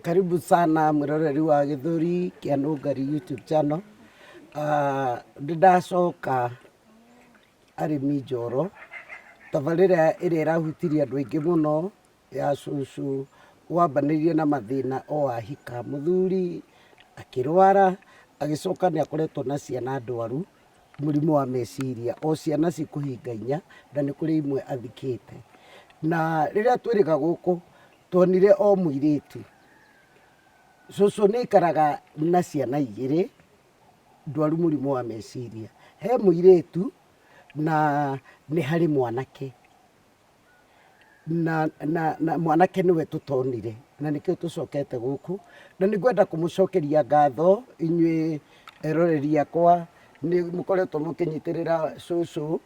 Karibu sana mwĩroreri wa Gĩthũri kĩa Nũngari YouTube channel. Nĩ ndacoka arĩmi njoro, tabarĩra ĩrĩa ĩrahutirie andũ aingĩ mũno ya cũcũ wambanĩirie na mathĩna o ahika. Mũthuri akĩrwara, agĩcoka nĩ akoretwo na ciana ndwaru mũrimũ wa meciria, o ciana cikũhinga inya na nĩ kũrĩ imwe athikĩte. Na rĩrĩa twĩrĩga gũkũ Tuonire o mũirĩtu. Cũcũ nĩ aikaraga na ciana igĩrĩ ndwaru mũrimũ wa meciria. He mũirĩtu na nĩ harĩ mwanake. Na, na, na mwanake nĩwe tũtonire na nĩkĩo tũcokete gũkũ. Na nĩ ngwenda kũmũcokeria ngatho inyuĩ eroreri akwa nĩ mũkoretwo mũkĩnyitĩrĩra cũcũ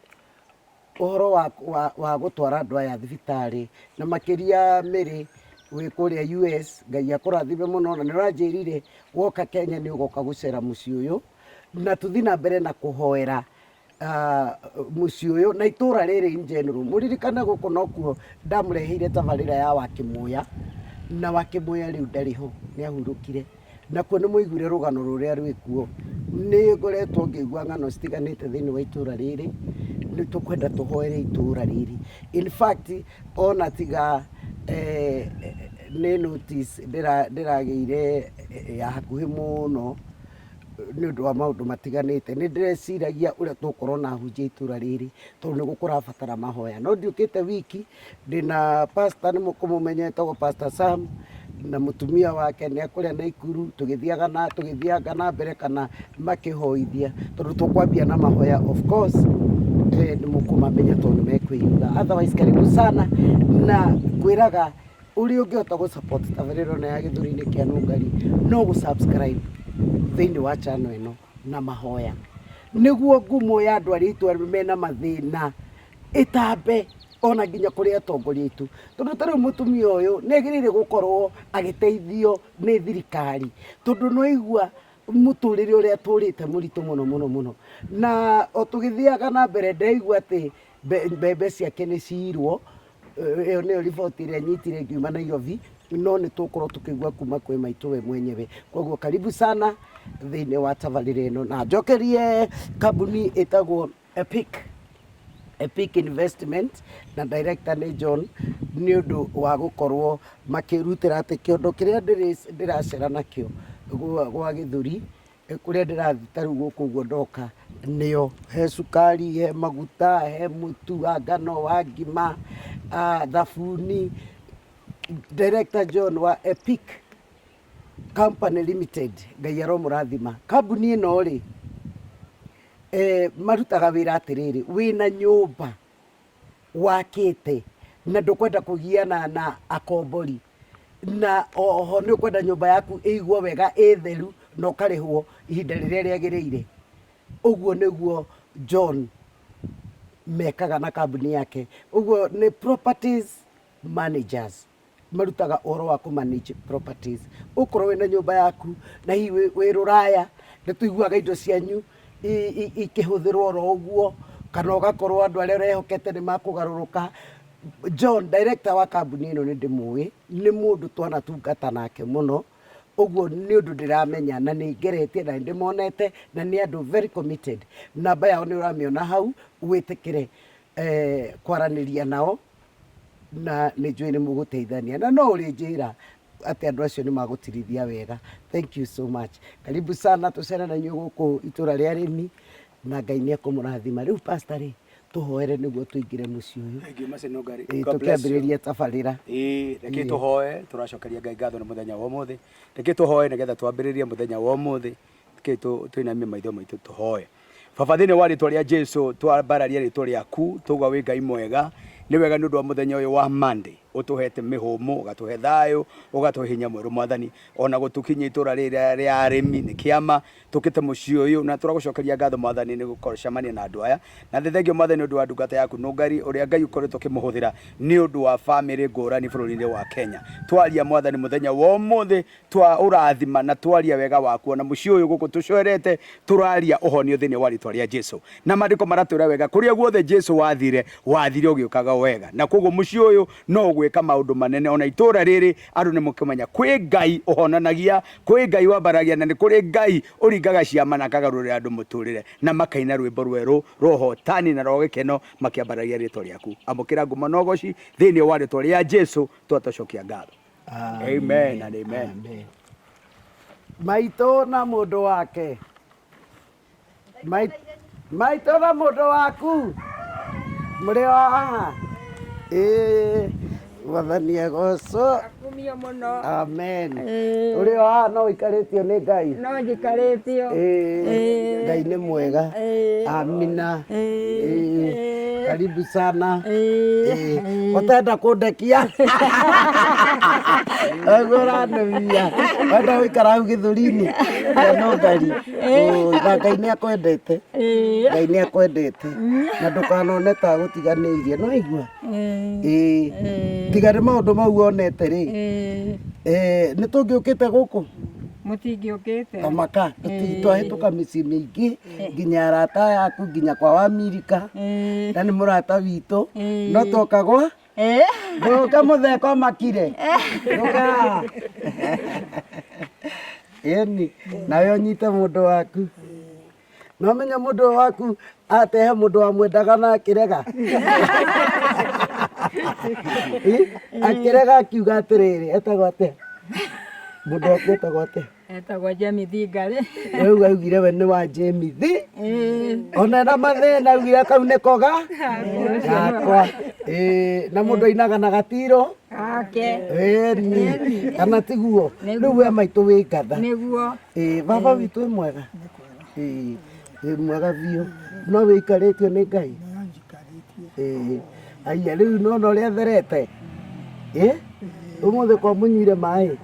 Ũhoro wa, wa, wa gũtwara andũ aya thibitarĩ na makĩria Mary wĩ kũrĩa US, Ngai akũrathime mũno na nĩ ũranjĩrire woka Kenya nĩ ũgoka gũcera mũciĩ ũyũ na tũthiĩ na mbere na kũhoera mũciĩ ũyũ na itũra rĩrĩ in general. Mũririkane gũkũ nokuo ndamũreheire tabarĩra ya Wakĩmũya na Wakĩmũya rĩu ndarĩ ho nĩ ahurũkire. Nakuo nĩ mwaiguire rũgano rũrĩa rwĩkuo. Nĩ ngoretwo ngĩigua ng'ano citiganĩte thĩinĩ wa itũra rĩrĩ, nĩ tũkwenda tũhoere itũra rĩrĩ. In fact, ona tiga nĩ notice ndĩragĩire ya hakuhĩ mũno nĩ ũndũ wa maũndũ matiganĩte, nĩ ndĩreciragia ũrĩa tũgũkorwo na ahunjia itũra rĩrĩ, tondũ nĩ kũrabatara mahoya. No ndiũkĩte wiki, Ndĩna pastor nĩ mũkũmũmenya etagwo Pastor Sam na mũtumia wake nĩ akũrĩa Naikuru tũgĩthiaga na tũgĩthianga na mbere kana makĩhoithia tondũ tũkwambia na mahoya of course nĩ mũkũmamenya tondũ nĩ mekwĩyuga. Otherwise karibu sana na ngwĩraga ũrĩa ũngĩhota gũ support tabarĩra ĩno ya Gĩthũri-inĩ kĩa Nũngari no gũ subscribe thĩinĩ wa channel ĩno na mahoya nĩguo ngumo ya andũ arĩa aitũ mena mathĩna ĩtambe ona nginya kũrĩ atongoria aitũ tondũ ta rĩu mũtumia ũyũ nĩ agĩrĩire gũkorwo agĩteithio nĩ thirikari tondũ nĩ waigua mũtũrĩre ũrĩa atũrĩte mũritũ mũno mũno mũno na o tũgĩthiaga na mbere ndĩraigua atĩ mbembe ciake nĩ ciirwo ĩyo nĩyo riboti ĩrĩa nyitire ngiuma Nairobi no nĩ tũgũkorwo tũkĩigua kuma kwĩ maitũ we mwenyewe koguo karibu sana thĩinĩ wa tabarĩra ĩno na njokerie kambuni ĩtagwo Epic, Epic Investment na director nĩ John nĩ ũndũ wa gũkorwo makĩrutĩra atĩ kĩondo kĩrĩa ndĩracera nakĩo gwa Gĩthũri, kũrĩa ndĩrathiĩ ta rĩu gũkũ ũguo ndoka nĩo. He cukari, he maguta, he mũtu wa ngano, wa ngima, thabuni. Director John wa Epic Company Limited, Ngai aromũrathima. Kambuni ĩno rĩ, Marutaga wĩra atĩrĩrĩ, wĩna nyũmba wakĩte na ndũkwenda kũgiana na akombori, na oho nĩ ũkwenda nyũmba yaku ĩigwo wega ĩ theru na ũkarĩhwo ihinda rĩrĩa rĩagĩrĩire, ũguo nĩguo John mekaga na kambuni yake. Ũguo nĩ properties managers. Marutaga ũhoro wa kũ manage properties. Ũkorwo wĩna nyũmba yaku na hihi wĩ rũraya, nĩ tũiguaga indo cianyu ikĩhũthĩrwo oro ũguo, kana ũgakorwo andũ arĩa ũrehokete nĩ makũgarũrũka. John, director wa kambuni ĩno nĩ ndĩmũĩ, nĩ mũndũ twanatungata nake mũno, ũguo nĩ ũndũ ndĩramenya na nĩ ngeretie na nĩ ndĩmonete na nĩ andũ very committed. Namba yao nĩ ũramĩona hau, wĩtĩkĩre kwaranĩria nao. Na nĩ njũĩ nĩ mũgũteithania na no ũrĩnjĩra atĩ andũ acio nĩ magũtirithia wega. Thank you so much. Karibu sana tũcere na inyuĩ gũkũ itũra rĩa arĩmi na Ngai nĩ ekũmũrathima. Rĩu pastor rĩ, tũhoere nĩguo tũingĩre mũciĩ ũyũ. Thank you, Mercy Nungari. Ĩĩ, God bless you. tũkĩambĩrĩria tabarĩra. Ĩĩ, reke Ĩĩ. tũhoe tũracokeria Ngai ngatho nĩ mũthenya wa ũmũthĩ. Reke tũhoe nĩgetha twambĩrĩrie mũthenya wa ũmũthĩ. Reke tũinamie maitho maitũ tũhoe. Baba thĩinĩ wa rĩtwa rĩa Jesu twambararia rĩtwa rĩaku tauga wĩ Ngai mwega nĩ wega nĩ ũndũ wa mũthenya ũyũ wa Monday ũtũhete mĩhũmũ ũgatũhe thayũ ũgatũhe hinya mwerũ mwathani ona gũtũkinyia itũra rĩrĩ rĩa arĩmi nĩ kĩama tũkĩte mũciĩ ũyũ na tũragũcokeria ngatho mwathani nĩ gũcemania na andũ aya na nĩ thengio mwathani nĩ ũndũ wa ndungata yaku Nũngari ũrĩa Ngai ũkoretwo ũkĩmũhũthĩra nĩ ũndũ wa famĩlĩ ngũrani bũrũri-inĩ wa Kenya twaria mwathani mũthenya wa ũmũthĩ twa ũrathima na twaria wega waku ona mũciĩ ũyũ gũkũ tũcoerete tũraria ũhonio thĩinĩ wa rĩtwa rĩa Jesu na maandĩko maratwĩra wega kũrĩa guothe Jesu wathire wathire ũgĩũkaga wega na koguo mũciĩ ũyũ no ũgwĩka. Gwĩka maũndũ manene ona itũra rĩrĩ andũ nĩ mũkĩmenya kwĩ Ngai ũhonanagia, kwĩ Ngai wambaragia, na nĩ kũrĩ Ngai ũringaga ciama na akagarũrĩra andũ mũtũrĩre na makaina rwĩmbo rwerũ rwa ũhotani na rwa gĩkeno makĩambaragia rĩtwa rĩaku. Amũkĩra ngumo na ũgoci thĩinĩ wa rĩtwa rĩa Jesu twatocokia ngatho. Amen and amen. Amen. Maitũ na mũndũ wake. Maitũ na mũndũ waku mũrĩ o haha. Ĩĩ, Mwathani agocwo. Akumio mũno. Amen. Ĩĩ. Ũrĩ o haha no ũikarĩtio nĩ Ngai. No njikarĩtio. Ĩĩ, Ĩĩ. Ngai nĩ mwega. Ĩĩ. Amina. Ĩĩ. Ĩĩ, karibu sana. Ĩĩ. Ĩĩ, ũtenda kũndekia ũguo ũranũmia wenda gũikara hau gĩthũri-inĩ no ngari. Na Ngai nĩ akwendete. Ĩĩ. Ngai nĩ akwendete na ndũkanone ta agũtiganĩirie, no igua. Ĩĩ. Ĩĩ, tiga nĩ maũndũ mau wonete rĩ, Ĩĩ. Nĩ tũngĩũkĩte gũkũ? Mũtingĩũkĩte. Tamaka twahĩtũka mĩciĩ mĩingĩ nginya arata yaku nginya kwa Wamirika. Ĩĩ. Na nĩ mũrata witũ. Ĩĩ. No twoka gwa Ĩĩ. ndũka mũtheko makire ndũka ĩni nawe ũnyite mũndũ waku no menya mũndũ waku atehe mũndũ wamwendaga na akĩrega. Ĩ, akĩrega akiuga atĩrĩrĩ, etagwo atĩa mũndũ waku, etagwo atĩa? Etagwo Jemithi Ngarĩ. Rĩu augire we nĩ wa Jemithi. Ĩĩ. Ona ena mathĩna augire kau nĩko ga gakwa. Ĩĩ, na mũndũ ainaga na gatiro Ake. Ĩni kana tiguo? Rĩu we maitũ wĩ ngatha. Nĩguo. Ĩĩ, baba witũ wĩ mwega. Ĩĩ, wĩ mwega biũ, no wĩikarĩtio nĩ Ngai. Ĩĩ, aya rĩu nona ũrĩa therete. Ĩ, ũmũthĩ kwa mũnyuire maĩ?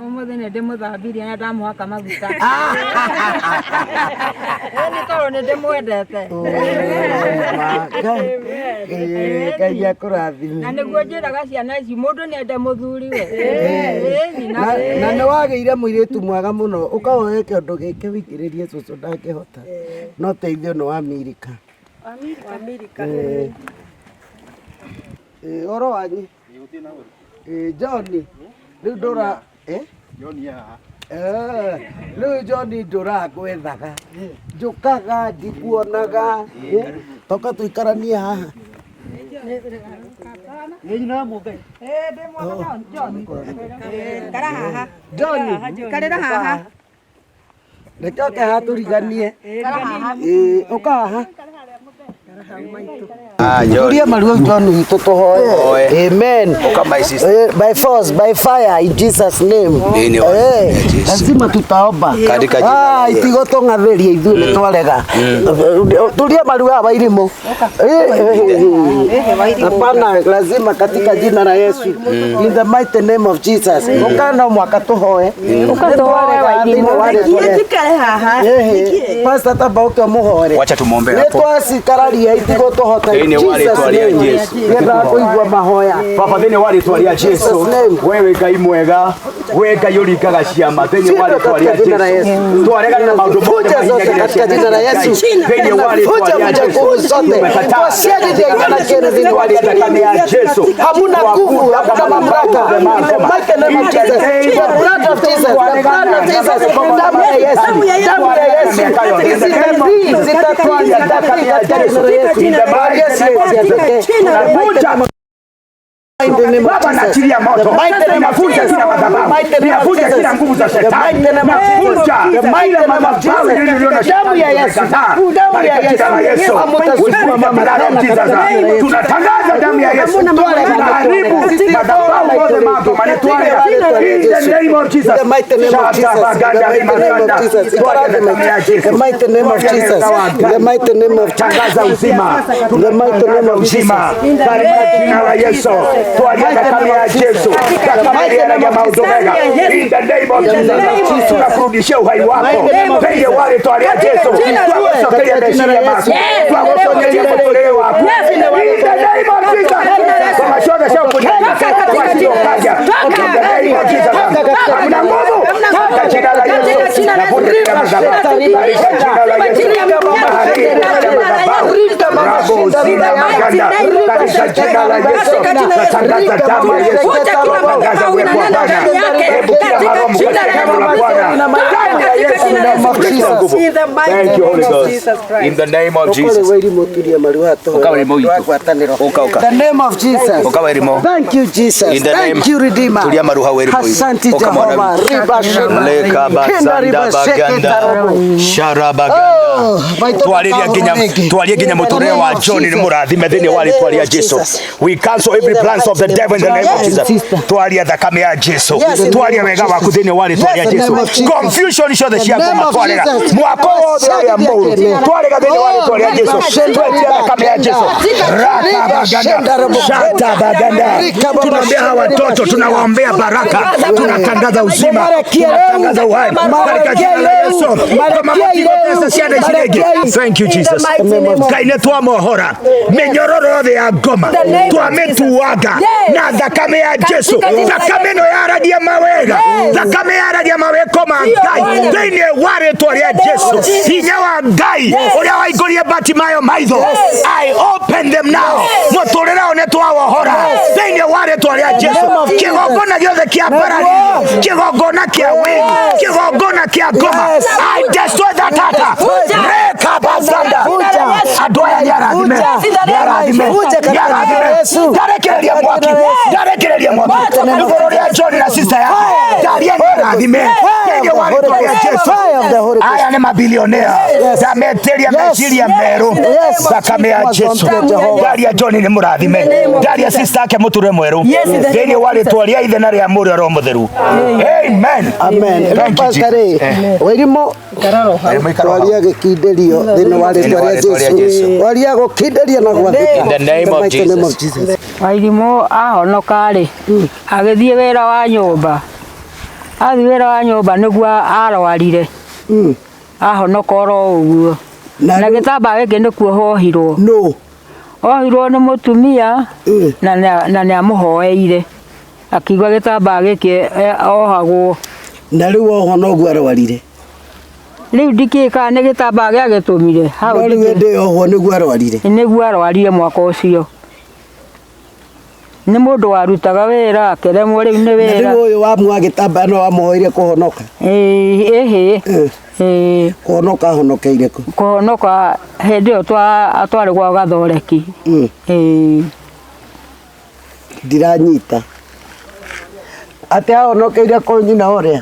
Ũmũthĩ nĩ ndĩmũthambirie na ndamũhaka maguta. Ĩ, nĩ tondũ nĩ ndĩmwendete. Ma, Ngai. Ĩĩ, Ngai akũrathime. Na nĩguo njĩraga ciana ici mũndũ nĩ ende mũthuriwe. Ĩĩ, Na na nĩ wagĩire mũirĩtu mwega mũno ũkawoe kĩondo gĩkĩ wĩikĩrĩrie cũcũ ndangĩhota no teithio nĩ wa Amerika. Ĩĩ. Ĩĩ, ũhoro wanyu? Ĩĩ, John rĩu ndũra ĩ? Eh, rĩu John ndũra ngwethaga njũkaga ndikuonaga. Ĩ, toka tũikaranie haha. Kara haha. John. Karĩra haha. Reke oke haha tũriganie. Ĩĩ, ũka haha. Ah, John. Turia maruo John witũ tũhoe. Tũhoe. Amen. Ũka my sister. By force, by fire, in Jesus name. Thĩinĩ wa Eh, Jesu. lazima tutaomba. Katika jina la Ah, Yesu. itigo tũng'athĩria ithuĩ nĩ twarega. Turia maruo haha Wairimũ. Eh, eh, hapana, lazima katika jina la Yesu. In the mighty name of Jesus. Ũka no mwaka tũhoe. Ũka tũhoe, Wairimũ. Thĩinĩ wa rĩtwa rĩa- Njikare haha. Ehe, Pastor tamba ũke ũmũhoere. Wacha tumuombe Nĩ hapo. twacikararia itigo tũhota. Thĩinĩ wa rĩtwa rĩa Jesu. Nyendaga kũigua mahoya. Baba thĩinĩ wa rĩtwa rĩa Jesu, Jesus name. wewe Ngai mwega, we Ngai ũringaga ciama thĩinĩ wa rĩtwa rĩa Katika jina la Jesu, Yesu. twaregana na maũndũ mothe Vunja zote mahinyagĩrĩria katika jina la Yesu. thĩinĩ wa rĩtwa Vunja rĩa vunja Jesu. nguvu zote. Tumekataa. Twasiagithia ikana kene thĩinĩ wa Twaria thakame ya Jesu. Hamuna nguvu, hamuna mamlaka. In the mighty name of Jesus. The blood of Jesus, the blood of Jesus. Damu ya Yesu, damu ya Yesu. Zitatii, zitatii, zitatii katika jina la Yesu. Yesu, Yesu, Yesu. Vunja. Baba, naachilia moto, ninavunja kila madhabahu, ninavunja kila nguvu za shetani, navunja kila madhabahu iliyo Damu ya Yesu, damu ya Katika jina la Yesu. Yesu. Hamutasumbua mama Blood of tena Jesus. katika jina la Yesu. Tunatangaza damu ya Yesu. Tunaharibu madhabahu yote mambo manetwaya. In the name of Jesus. In the mighty name of Jesus. In the mighty name of Jesus. In the mighty name of Jesus. In the mighty name of Jesus. Tangaza uzima. In the mighty name of Jesus. Uzima. Katika jina la Yesu. Twalia damu ya Yesu. Damu ya maovu mega. In the name of Jesus. Tunakurudishia uhai wako. Penge wale twalia Yesu. Twakusokelea maisha yako. Twakusokelea mtoleo wako. In the name of Jesus. Kwa mashoga sio kunyanya. Kwa sio kaja. In the name of Jesus. Hamna nguvu. Katika jina la Yesu. Navunja kila madhabahu katika jina la Yesu. Naharibu kila madhabahu. Rabo zina maganda katika jina la Yesu. Natangaza damu ya Yesu. Natangaza uwepo wa Bwana. Hebu kila maroho katika hekalu la Bwana. Damu ya Yesu inaleta nguvu. Thank you Holy Ghost. In the name of Jesus. Ũka wĩrĩ witũ. Ũka, ũka. The name of Jesus. Ũka wĩrĩ Thank you, Jesus. In the Thank name- you, Redeemer. Tulia maruha wĩrĩ witũ. Asante Ũka mwana Jehovah. witũ. Riba shema. Leka Kenda basanda riba sheke baganda. tarobo. Sharabaganda. Oh, maitũ Twarĩria nginya rĩngĩ. twarie nginya mũtũrĩre wa John nĩ mũrathime thĩinĩ wa rĩtwa rĩa Jesu. We cancel every plans of the devil in the name of Yes, Jesus. sister. Twaria thakame ya Jesu. Yes, in the Twaria name of wega waku Jesus. thĩinĩ wa rĩtwa Yes, rĩa in the Jesu. name of Jesus. Confusion ciothe cia The name ngoma of twarĩra. Jesus. Mwako wothe ũrĩa mũũru. Twarĩga thĩinĩ wa rĩtwa rĩa Jesu. Twetia thakame ya Jesu. Rakabaganda. Shatabaganda. Tunaombea hawa watoto, tunawaombea baraka, tunatangaza uzima, tunatangaza uhai katika jina la Yesu. Kama mtigo pesa ciana ici rĩngĩ. Thank you Jesus. Ngai nĩ twamohora mĩnyororo yothe ya ngoma twamĩtuanga na thakame ya Jesu. Thakame ĩno yaragia mawega, thakame yaragia mawĩko ma Ngai thĩinĩ wa rĩtwa rĩa Jesu. Hinya wa Ngai ũrĩa waingũrie Bartimayo maitho, I open them now. Mũtũrĩre ũyũ nĩ twawohora thĩinĩ wa rĩtwa rĩa Jesu. Kĩgongona gĩothe kĩa mbarari, kĩgongona kĩa wĩri, kĩgongona kĩa ngoma, I destroy that altar. Rekabazanda. Andũ aya nĩ arathime, nĩ arathime, nĩ arathime. Ndarekereria mwaki, ndarekereria mwaki igũrũ rĩa John na sister yake. Ndaria nĩ arathime thĩinĩ wa rĩtwa rĩa Jesu. Aya nĩ mabilionea, ndametĩria meciria merũ, thakame ya Jesu. Ndaria John nĩ mũrathime, ndaria sister yake mũture mwerũ thĩinĩ wa rĩtwa rĩa Ithe na rĩa Mũriũ Roho Mũtheru. Amen. Amen. Thank you, Pastor rĩ, Jesus. Eh. Wairimu Wairimu ikara hau. twaria gĩkindĩrio thĩinĩ wa Thĩinĩ rĩtwa wa rĩa rĩtwa rĩa Jesu. Jesu. Twaria gũkindĩria na gwathĩka. In the name The of mighty name of Jesus. Jesus. Wairimũ ahonoka rĩ agĩthiĩ wĩra wa nyũmba, athiĩ wĩra wa nyũmba nĩguo arwarire, ahonoka oro ũguo Na na rĩu- gĩtambaya gĩkĩ nĩkuo ohirwo, No. ohirwo nĩ mũtumia na na nĩ amũhoeire akiuga gĩtambaya gĩkĩ ohagwo. Na rĩu oho noguo arwarire. Rĩu ndikĩĩ kana nĩ gĩtambaya gĩagĩtũmire hau No rĩu hĩndĩ ĩyo ohwo nĩguo arwarire. Nĩguo arwarire mwaka ũcio. Nĩ mũndũ warutaga wĩra akĩremwo rĩu nĩ Na wĩra. rĩu ũyũ wamuoha gĩtambaya no wamũhoire kũhonoka. Ĩĩ, ĩhĩ. Ĩĩ. Kũhonoka ahonokeire kũ? Kũhonoka hĩndĩ ĩyo twarĩ gwa Gathoreki. Ĩĩ. Ndiranyita. Atĩ ahonokeire kũ nyina ũrĩa?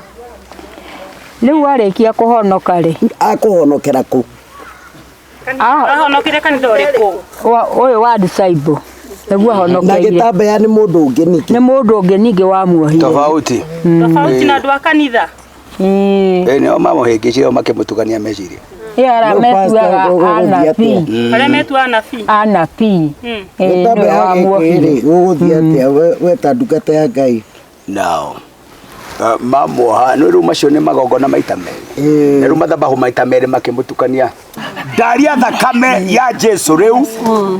Rĩu arĩkia kũhonoka rĩ. Akũhonokera kũ? Ahonokire kanitha ũrĩkũ? Ũyũ wa disciple. Nĩguo Na ahonokeire. gĩtambaya nĩ mũndũ ũngĩ ningĩ. Nĩ mũndũ ũngĩ ningĩ wamuohire. Tofauti. Tofauti na andũ a kanitha. Ĩĩ nĩo mamũhĩngĩcire o makĩmũtukania meciria. Ĩ arĩa metuaga anabii. Arĩa metuaga anabii. Anabii. Ĩĩ nĩwe Gĩtambaya gĩkĩ wamuohire. rĩ, gũgũthiĩ atĩa we ta ndungata ya Ngai? Nao mamuoha nĩ rĩu macio nĩ magongona maita merĩ, rĩu mathabahu maita merĩ makĩmũtukania. Ndaria thakame ya Jesu rĩu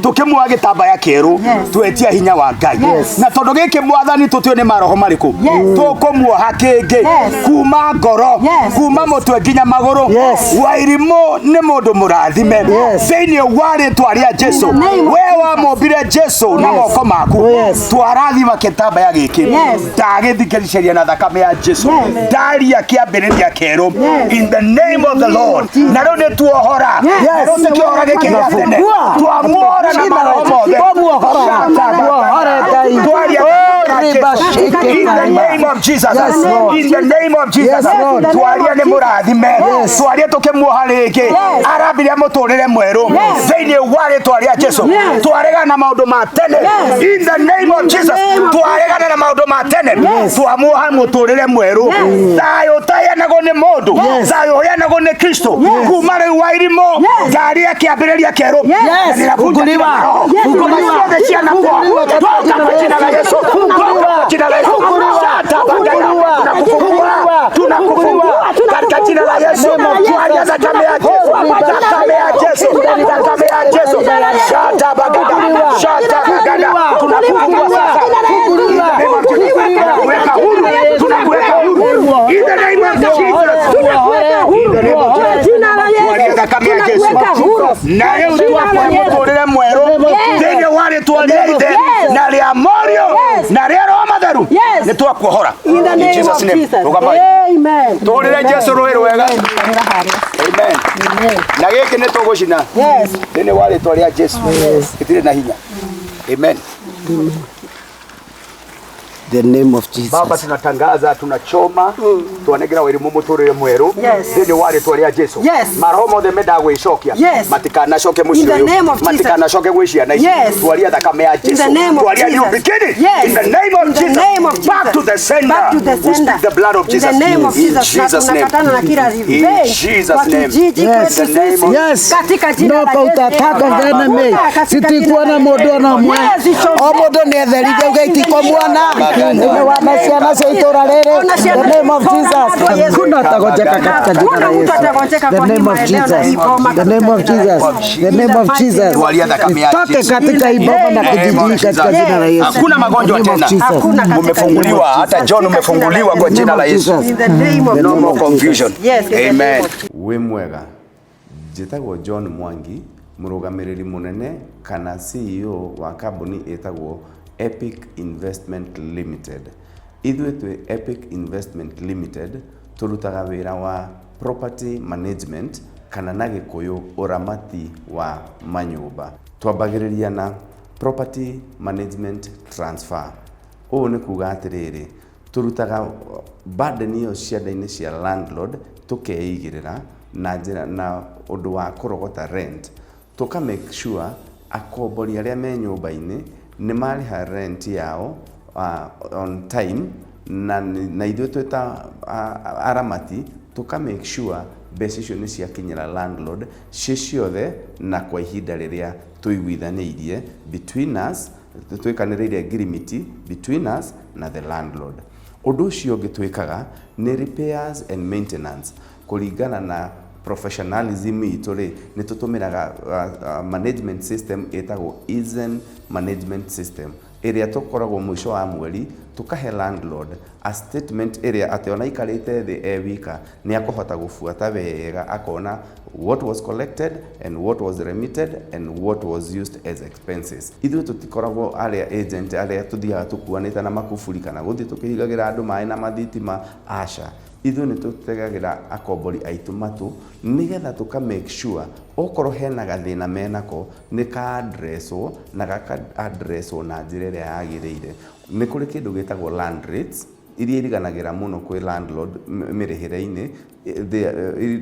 tũkĩmuoha gĩtambaya kĩerũ twetia hinya wa Ngai, na tondũ gĩkĩ mwathani tũtiũĩ nĩ maroho marĩkũ tũkũmuoha kĩngĩ kuma ngoro kuma mũtwe nginya magũrũ. Wairimũ nĩ mũndũ mũrathime thĩinĩ wa rĩtwa rĩa Jesu. We wamũmbire Jesu na moko maku, twarathima gĩtambaya gĩkĩ ndagĩthikĩrĩria na thakame ya Jesu, ndaria kĩambĩrĩria kĩerũ in the name of the Lord. Na rĩu nĩ tuohora, na rĩu tũkĩohora gĩkĩ gĩa tene, twamuohora na maroho mothe. Twaria in the name of Jesus, in the name of Jesus. Twaria nĩ mũrathime, twaria tũkĩmuoha rĩngĩ arambiria mũtũrĩre mwerũ thĩinĩ wa rĩtwa rĩa Jesu. Twaregana na maũndũ ma tene in the name of Jesus, twaregana na maũndũ ma tene, twamuoha mũtũrĩre mwerũ. Thayũ ũtaheanagwo nĩ mũndũ, thayũ ũheanagwo nĩ Kristo. Kuma rĩu Wairimũ ndaria kĩambĩrĩria kĩerũ, nĩrabunja kila roho ngoma ciothe cianakwa. Toka kwa jina la Yesu, toka kwa jina la Yesu. Shata bagaya, tunakufungua, tunakufungua katika jina la Yesu. Twaria thakame ya Yesu, thakame ya Yesu, thakame ya Yesu. Shata bagada, shata bagada, tunakufungua sasa. Tunakuweka huru, tunakuweka huru in the name of Jesus. Tunakuweka huru kwa jina la Twaria Yesu. thakame ya Jesu. Tunakuweka huru. Na rĩu Jina la twakũhe Yesu. mũtũrĩre mwerũ thĩinĩ wa rĩtwa rĩa Ithe Yes. na rĩa Mũriũ Yes. na rĩa Roho Mũtheru Yes. nĩ twakuohora. In the In name Jesus of name. Jesus. Rũgamai. Amen. Tũhũrĩre Jesu rũĩ rwega. Amen. Na gĩkĩ nĩ tũgũcina Yes. thĩinĩ wa rĩtwa rĩa Jesu gĩtirĩ na hinya. Amen. The name of Jesus. Baba, tunatangaza tunachoma twanengera wairimu muturire mweru Yes. thĩinĩ wa rĩtwa rĩa Jesu. Yes. Maroho mothe mendaga gwĩcokia Yes. matikanacoke In mũciĩ the ũyũ name of Jesus. matikanacoke gwĩ ciana ici. Yes. Twaria thakame ya Jesu. the name of Twaria new Jesus. beginning. Yes. In the name of In the Jesus. name of Back Jesus. to the sender. Back to the We sender. speak the blood of In the Jesus. name of In Jesus. Na Jesus name. tunakatana na kila In revenge Jesus kwa name. kijiji Yes. kwetu In the name sisi. of- Yes. Katika jina no la kauta Yesu. attack of the enemy Hakuna katika jina sitikuona la mũndũ Yesu. ona ũmwe Yes, icho- o mũndũ nĩ etherithia uga itiko muona thĩinĩ wa na ciana cia itũra rĩrĩ Ona ciana the name of cia itũra Jesus rĩrĩ. Yesu. hakuna atagonjeka katika jina la Hakuna mtu Yesu atagonjeka the kwa hii name of maeneo na hii Jesus boma the name of katika jina la Jesus Yesu. the name of Jesus Twaria thakame ya toke Jesu. katika hii boma na In the name kijiji of katika Jesus. jina la Yesu Hakuna magonjwa The name of tena. Jesus. Hakuna katika Umefunguliwa, hata John umefunguliwa kwa jina la Yesu. In the name of No more Jesus. confusion. Yes, in the name Amen. of Wĩ mwega, njĩtagwo John Mwangi, mũrũgamĩrĩri mũnene kana CEO wa kambuni ĩtagwo Epic Investment Limited. Ithuĩ twĩ Epic Investment Limited tũrutaga wĩra wa property management kana na gĩkũyũ ũramati wa manyũmba. Twambagĩrĩria na property management transfer. Ũũ nĩ kuga atĩrĩrĩ, tũrutaga burden ĩyo cianda-inĩ cia landlord tũkeigĩrĩra na njĩra na ũndũ wa kũrogota rent, tũka make sure akombori arĩa me nyũmba-inĩ nĩ marĩha rent yao on time na ithuĩ twĩ ta aramati tũka make sure mbeca icio nĩ ciakinyĩra landlord ciĩ ciothe na kwa ihinda rĩrĩa tũiguithanĩirie between us, twĩkanĩrĩire ngirimiti between us na the landlord. Ũndũ ũcio ũngĩ twĩkaga nĩ repairs and maintenance. Kũringana na professionalism itũ rĩ, nĩ tũtũmĩraga management system ĩtagwo Eason management system ĩrĩa tũkoragwo mũico wa mweri tũkahe landlord a statement ĩrĩa atĩ ona aikarĩte thĩ e wika nĩ akũhota gũbuata wega akona what was collected and what was remitted and what was used as expenses. Ithuĩ tũtikoragwo arĩa agent arĩa tũthiaga tũkuanĩte na makuburi kana gũthiĩ tũkĩhingagĩra andũ maĩ na mathitima, aca. Ithuĩ nĩ tũtegagĩra akombori aitũ matũ nĩgetha tũka make sure okorwo hena gathĩna menako nĩ ka addresswo na gaka addresswo na njĩra ĩrĩa yagĩrĩire. Nĩ kũrĩ kĩndũ gĩtagwo land rates iria iriganagĩra mũno kwĩ landlord mĩrĩhĩre-inĩ,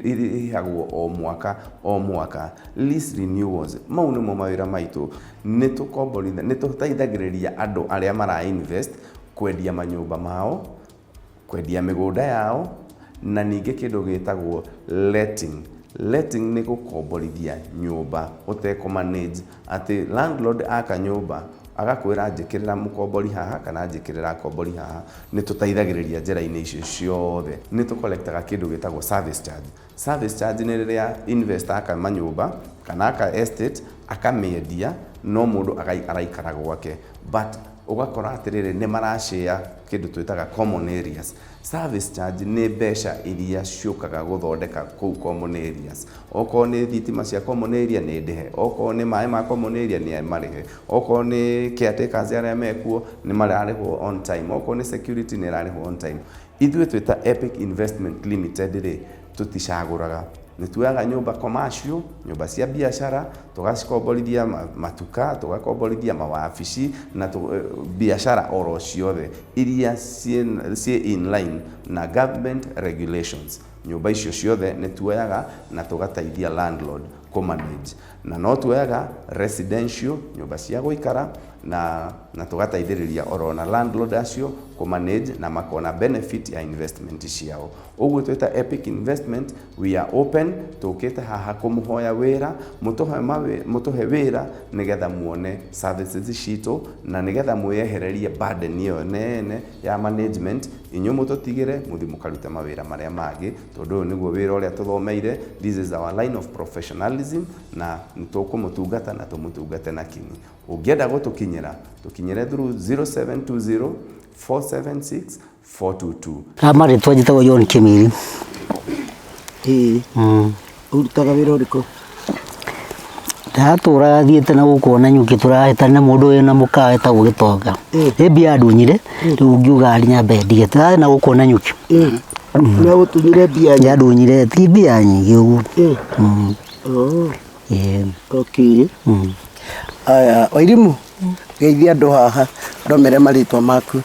irĩhagwo o mwaka o mwaka. Lease renewals, mau nĩmo mawĩra maitũ. Nĩ tũkomborithia, nĩ tũteithagĩrĩria andũ arĩa mara invest kwendia manyũmba mao, kwendia mĩgũnda yao, na ningĩ kĩndũ gĩtagwo letting. Letting nĩ gũkomborithia nyũmba ũtekũ manage, atĩ landlord aka nyũmba agakwĩra njĩkĩrĩra mũkombori haha kana njĩkĩrĩra akombori haha. Nĩ tũteithagĩrĩria njĩra-inĩ icio ciothe. Nĩ tũcollectaga kĩndũ gĩtagwo service charge. Service charge nĩ rĩrĩa investor aka manyũmba kana aka estate akamĩendia, no mũndũ araikara gwake, but ũgakora atĩrĩrĩ nĩ marashare kĩndũ twĩtaga common areas. Service charge nĩ mbeca iria ciũkaga gũthondeka kũu common areas. Okorwo nĩ thitima cia common area nĩ ndĩhe, okorwo nĩ maĩ ma common area nĩ marĩhe, okorwo nĩ caretakers arĩa mekuo nĩ mararĩhwo on time, okorwo nĩ security nĩ ĩrarĩhwo on time. Ithuĩ twĩ ta Epic Investment Limited rĩ, tũticagũraga. Nĩ tuoyaga nyũmba commercial, nyũmba cia biacara, tũgacikomborithia matuka, tũgakomborithia mawabici na biacara oro ciothe iria ciĩ in line na government regulations. Nyũmba icio ciothe nĩ tuoyaga na tũgateithia landlord kũ manage. Na no tuoyaga residential, nyũmba cia gũikara, na tũgateithĩrĩria oro na landlord acio kũ manage na makona benefit ya investment ciao. Ũguo twĩ ta Epic Investment, we are open, tũkĩte haha kũmũhoya wĩra, mũtũhe wĩra nĩgetha muone services citũ na nĩgetha mwĩyehererie burden ĩyo nene ya management, inyuĩ mũtũtigĩre mũthiĩ mũkarute mawĩra marĩa mangĩ, tondũ ũyũ nĩguo wĩra ũrĩa tũthomeire. This is our line of professionalism na nĩtũkũmũtungata na tũmũtungate na kinyi. Ũngĩenda gũtũkinyĩra, tũkinyĩre through 0720 476 422. Marĩtwa njĩtagwo John Kĩmiri. Ĩĩ. Ũrutaga wĩra ũrĩkũ? Ndatũraga thiĩte na gũkũ ona nyuki tũrahĩtania na mũndũ wĩna mũkawa wĩtagwo Gĩtonga. Nĩ mbia andunyire rĩu ngiuga nyambe ndige. Tũrathiĩ na gũkũ ona nyuki. Nĩ agũtunyire mbia nyingĩ? Nĩandunyire ti mbia nyingĩ ũguo. Oh. Ĩĩ. Okay. Aya, Wairimũ, geithia andũ haha, ndomere marĩtwa maku.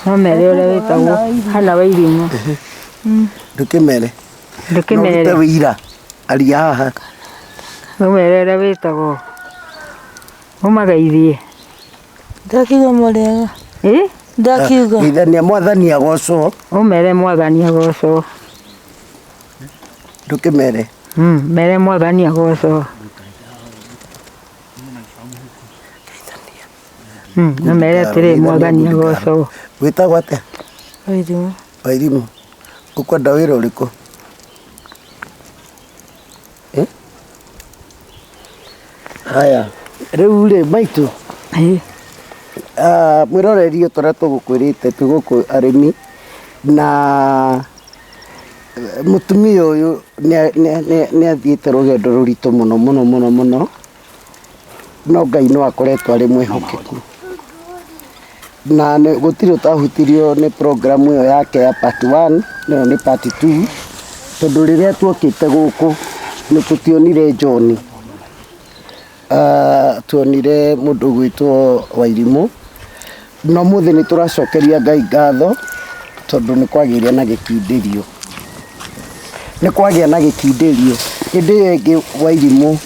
No mere ũrĩa wĩtagwo Hana Wairimũ. Ndũkĩmere. Ndũkĩmere. No ũrute wĩira. Aria haha. No mere ũrĩa wĩtagwo. Ũmageithie. Ndakiuga mũrĩega. Ĩ? Ndakiuga. Geithania mwathani agocwo. Ũmere mwathani agocwo. Ndũkĩmere. Mere mwathani agocwo. No mere atĩrĩ mwathani agocwo. Wĩtagwo atĩa? Wairimũ. Wairimũ. Ũkwenda wĩra ũrĩkũ? Haya, rĩu rĩ maitũ. Mwĩroreri ũyũ tũrĩa tũgũkwĩrĩte twĩ gũkũ arĩmi na mũtumia ũyũ nĩ athiĩte rũgendo rũritũ mũno mũno mũno mũno, no Ngai no akoretwo arĩ mwĩhokeku. Na gũtirĩ ũtahutirio nĩ program ĩyo yake ya part 1, nayo nĩ part 2, tondũ rĩrĩa tuokĩte gũkũ nĩ tũtionire John. Tuonire mũndũ ũgwĩtwo Wairimũ, no ũmũthĩ nĩ tũracokeria Ngai ngatho tondũ nĩ kwagĩire na gĩkindĩrio. Nĩ kwagĩa na gĩkindĩrio. Hĩndĩ ĩyo ĩngĩ Wairimũ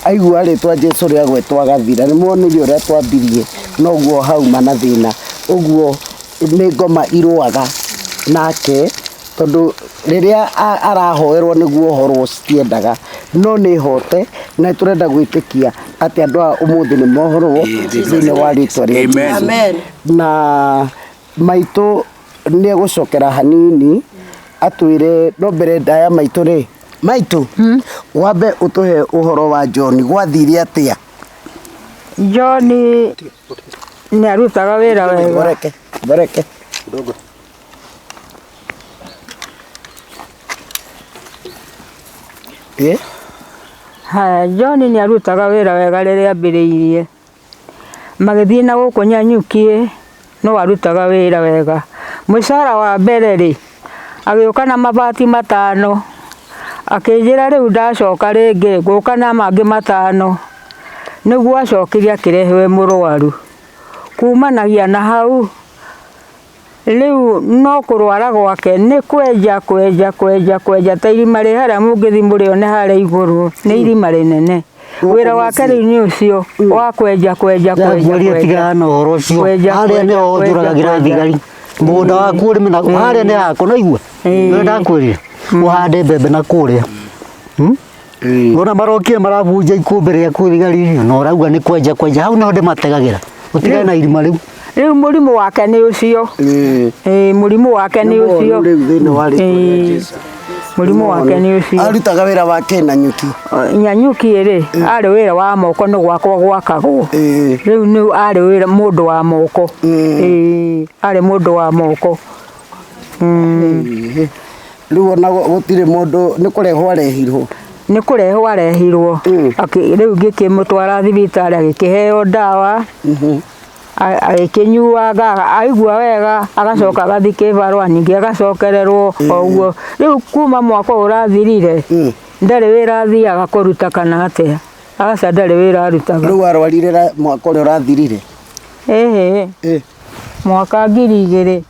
aigua rĩtwa Jesũ rĩagwetwo agathira. Nĩ muonire ũrĩa twambirie, noguo hauma na thĩna. Ũguo nĩ ngoma irũaga nake, tondũ rĩrĩa arahoerwo nĩguo ohorwo citiendaga, no nĩ hote, na tũrenda gwĩtĩkia atĩ andũ aya ũmũthĩ nĩ mohorwo thĩinĩ wa rĩtwa rĩa Jesũ. Amen. Na maitũ nĩ egũcokera hanini atwĩre, no mbere ndaya maitũ rĩ, maitũ, wambe ũtũhe ũhoro wa John, gwathire atĩa? John nĩ arutaga wĩra wega. Boreke, boreke. Haya, John nĩ arutaga wĩra wega rĩrĩa ambĩrĩirie. Magĩthiĩ na gũkũ Nyanyuki, no arutaga wĩra wega. Mũcara wa mbere rĩ, agĩũka na mabati 5, akĩnjĩra rĩu ndacoka rĩngĩ, ngũka na mangĩ 5. Nĩguo acokire akĩrehe mũrwaru. Kumanagia na hau, rĩu no kũrwara gwake nĩ kwenja, kwenja, kwenja, kwenja ta irima rĩ harĩa mũngĩthiĩ mũrĩone harĩa igũrũ, nĩ irima rĩnene. Wĩra wake rĩu nĩ ũcio wa kwenja, kwenja, kwenja, Ndakũria kwenja. tigana na ũhoro ũcio. Kwenja, Harĩa kwenja, nĩho kwenja, njũragagĩra kwenja. thigari. Mũgũnda waku ũrĩme na harĩa nĩ haku, no igua? Nĩ ndakwĩrire. Ũhande mbembe na kũrĩa. Ona marokire marabunja ikũmbĩ rĩaku thigari icio, na ũrauga nĩ kwenja, kwenja. Hau nĩho ndĩmategagĩra. Ũtigane na irima rĩu. Rĩu mũrimũ wake nĩ ũcio. Mũrimũ wake nĩ Nĩ ũcio. rĩu thĩinĩ wa rĩtwa rĩa Jesũ. Mũrimũ wake nĩ ũcio. Arutaga wĩra wake na nyuki. Nyanyuki rĩ, arĩ wĩra wa moko nĩ gwakwa gwakagwo. Rĩu nĩ arĩ wĩra mũndũ wa moko. Arĩ mũndũ wa moko. Rĩu ona gũtirĩ mũndũ, nĩ kũrehwo arehirwo. Nĩ kũrehwo arehirwo. Rĩu ngĩkĩmũtwara thibitarĩ agĩkĩheo ndawa. Agĩkĩnyuaga, aigua wega, agacoka agathiĩ kĩbarũa ningĩ agacokererwo o ũguo. Rĩu kuma mwaka ũyũ ũrathirire, ndarĩ wĩra athiaga kũruta kana atĩa. Aca, ndarĩ wĩra arutaga. Rĩu arwarire mwaka ũrĩa ũrathirire? Ĩhĩ. Mwaka ngiri igĩrĩ.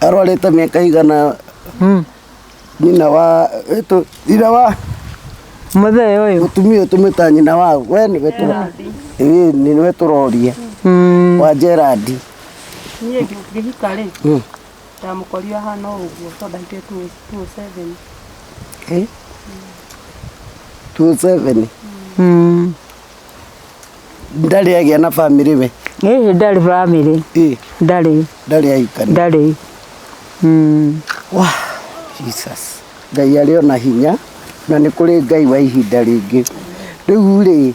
Arwarĩte mĩaka igana? Nyina wa, ĩtũ, nyina wa Mũthee ũyũ. Mũtumia ũyũ tũmwĩtaga nyina wa, we nĩwe tũra-, ĩĩ, nĩwe tũroria. Wa Gerard. Niĩ ngĩhika rĩ, ndamũkorire ahana o ũguo tondũ ndahikire two seven. Two seven? Ndarĩ agĩa na bamĩrĩ we? Ĩĩ, ndarĩ bamĩrĩ. Ndarĩ. Ndarĩ ahikania? Ndarĩ. Wah, Jesus. Ngai arĩ ona hinya, na nĩ kũrĩ Ngai wa ihinda rĩngĩ. Rĩu rĩ,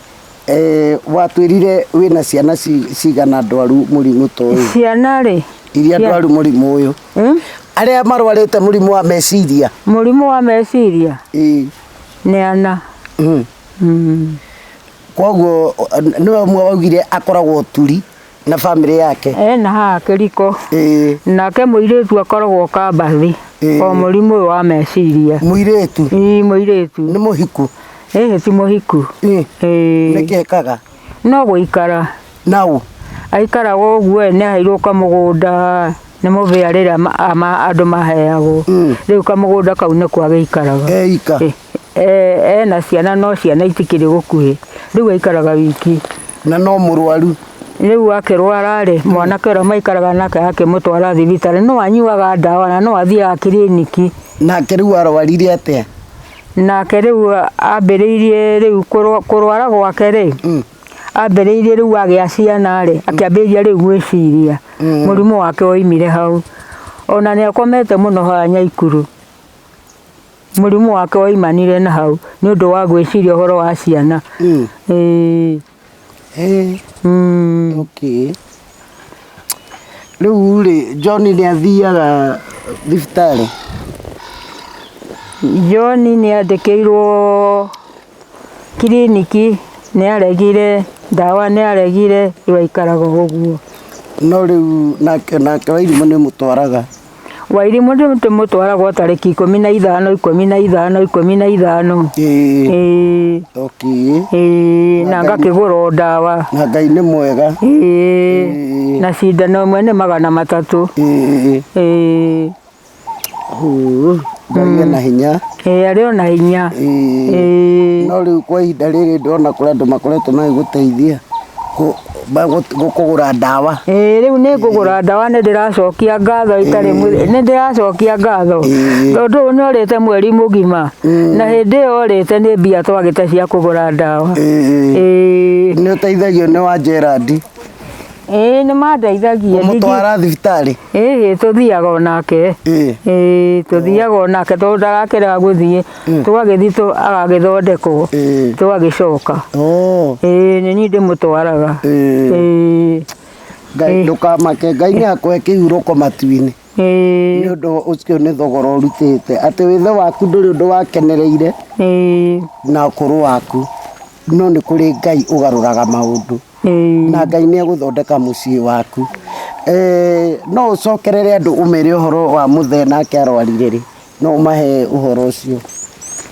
watwĩrire wĩna ciana cigana ndwaru mũrimũ ta ũyũ? Ciana rĩ? Iria ndwaru mũrimũ ũyũ. Arĩa marwarĩte mũrimũ wa meciria. Mũrimũ wa meciria? Ĩĩ. Nĩ ana. Koguo nĩwe ũmwe waugire akoragwo turi na bamĩrĩ yake. Ena haha kĩriko. Nake mũirĩtu akoragwo Kambathi. O mũrimũ ũyũ wa meciria. Mũirĩtu? Ĩĩ mũirĩtu. Nĩ mũhiku? Ĩĩ ti mũhiku. Ĩĩ. Nĩkĩ ekaga? No gũikara. Nau? Aikaraga ũguo ĩ, nĩ aheirwo kamũgũnda nĩ mũbĩa rĩrĩa andũ maheagwo. Rĩu kamũgũnda kau nĩko agĩikaraga. Eika? Ena ciana no ciana itikĩrĩ gũkuhĩ. Rĩu aikaraga wiki. Na no mũrwaru? Rĩu akĩrwara rĩ, mwanake ũrĩa maikaraga nake akĩmũtwara thibitarĩ, no anyuaga ndawa na no athiaga kiriniki. Nake rĩu arwarire atĩa? Nake rĩu ambĩrĩirie rĩu kũrwara gwake rĩ, ambĩrĩirie rĩu agĩa ciana rĩ, akĩambĩrĩria rĩu gwĩciria. Mũrimũ wake woimire hau. Ona nĩ akomete mũno haha Nyaikuru. Mũrimũ wake woimanire na hau nĩ ũndũ wa gwĩciria ũhoro wa ciana. Ĩĩ. Okay. Rĩu rĩ, John nĩ athiaga thibitarĩ? John nĩ andĩkĩirwo kiriniki, nĩ aregire, ndawa nĩ aregire, rĩu aikaraga o ũguo. No rĩu nake Wairimũ nĩ ũmũtwaraga? Wairimũ ndĩmũtwaraga tarĩki 15, 15, 15. Ĩĩ. Okay. Ĩĩ, na ngakĩgũra o ndawa. Na Ngai nĩ mwega. Ĩĩ. Na cindano ĩmwe nĩ 300. Ĩĩ. Ĩĩ. Ngai ena hinya. Ĩĩ, arĩ ona hinya. Ĩĩ. No rĩu kwa ihinda rĩrĩ ndĩrona kũrĩ andũ makoretwo magĩgũteithia kũgũra ndawa. Ĩĩ, rĩu nĩ ngũgũra ndawa, nĩ ndĩracokia ngatho itarĩ nĩ ndĩracokia ngatho. Tondũ ũyũ nĩ orĩte mweri mũgima. Na hĩndĩ ĩyo orĩte nĩ mbia twagĩte cia kũgũra ndawa. Ĩĩ. Nĩ ũteithagio nĩ wa Gerald? Ĩĩ, nĩ mandeithagia. Kũmũtwara thibitarĩ? Ĩĩ, tũthiaga onake. Ĩĩ, tũthiaga onake tondũ ndarakĩrega gũthiĩ. Tũgagĩthiĩ agagĩthondekwo. Tũgagĩcoka. Ĩĩ, nĩ niĩ ndĩmũtwaraga. Ĩĩ. Ngai ndũkamake, Ngai nĩ akũhe kĩhurũko matu-inĩ. Nĩ ũndũ ũcio nĩ thogora ũrutĩte. Atĩ wĩthĩ waku ndũrĩ ũndũ wakenereire na ũkũrũ waku. No nĩ kũrĩ Ngai ũgarũraga maũndũ. Na Ngai nĩ egũthondeka mũciĩ waku. No ũcokerere andũ ũmere ũhoro wa mũthee nake arwarire rĩ, no ũmahe ũhoro ũcio.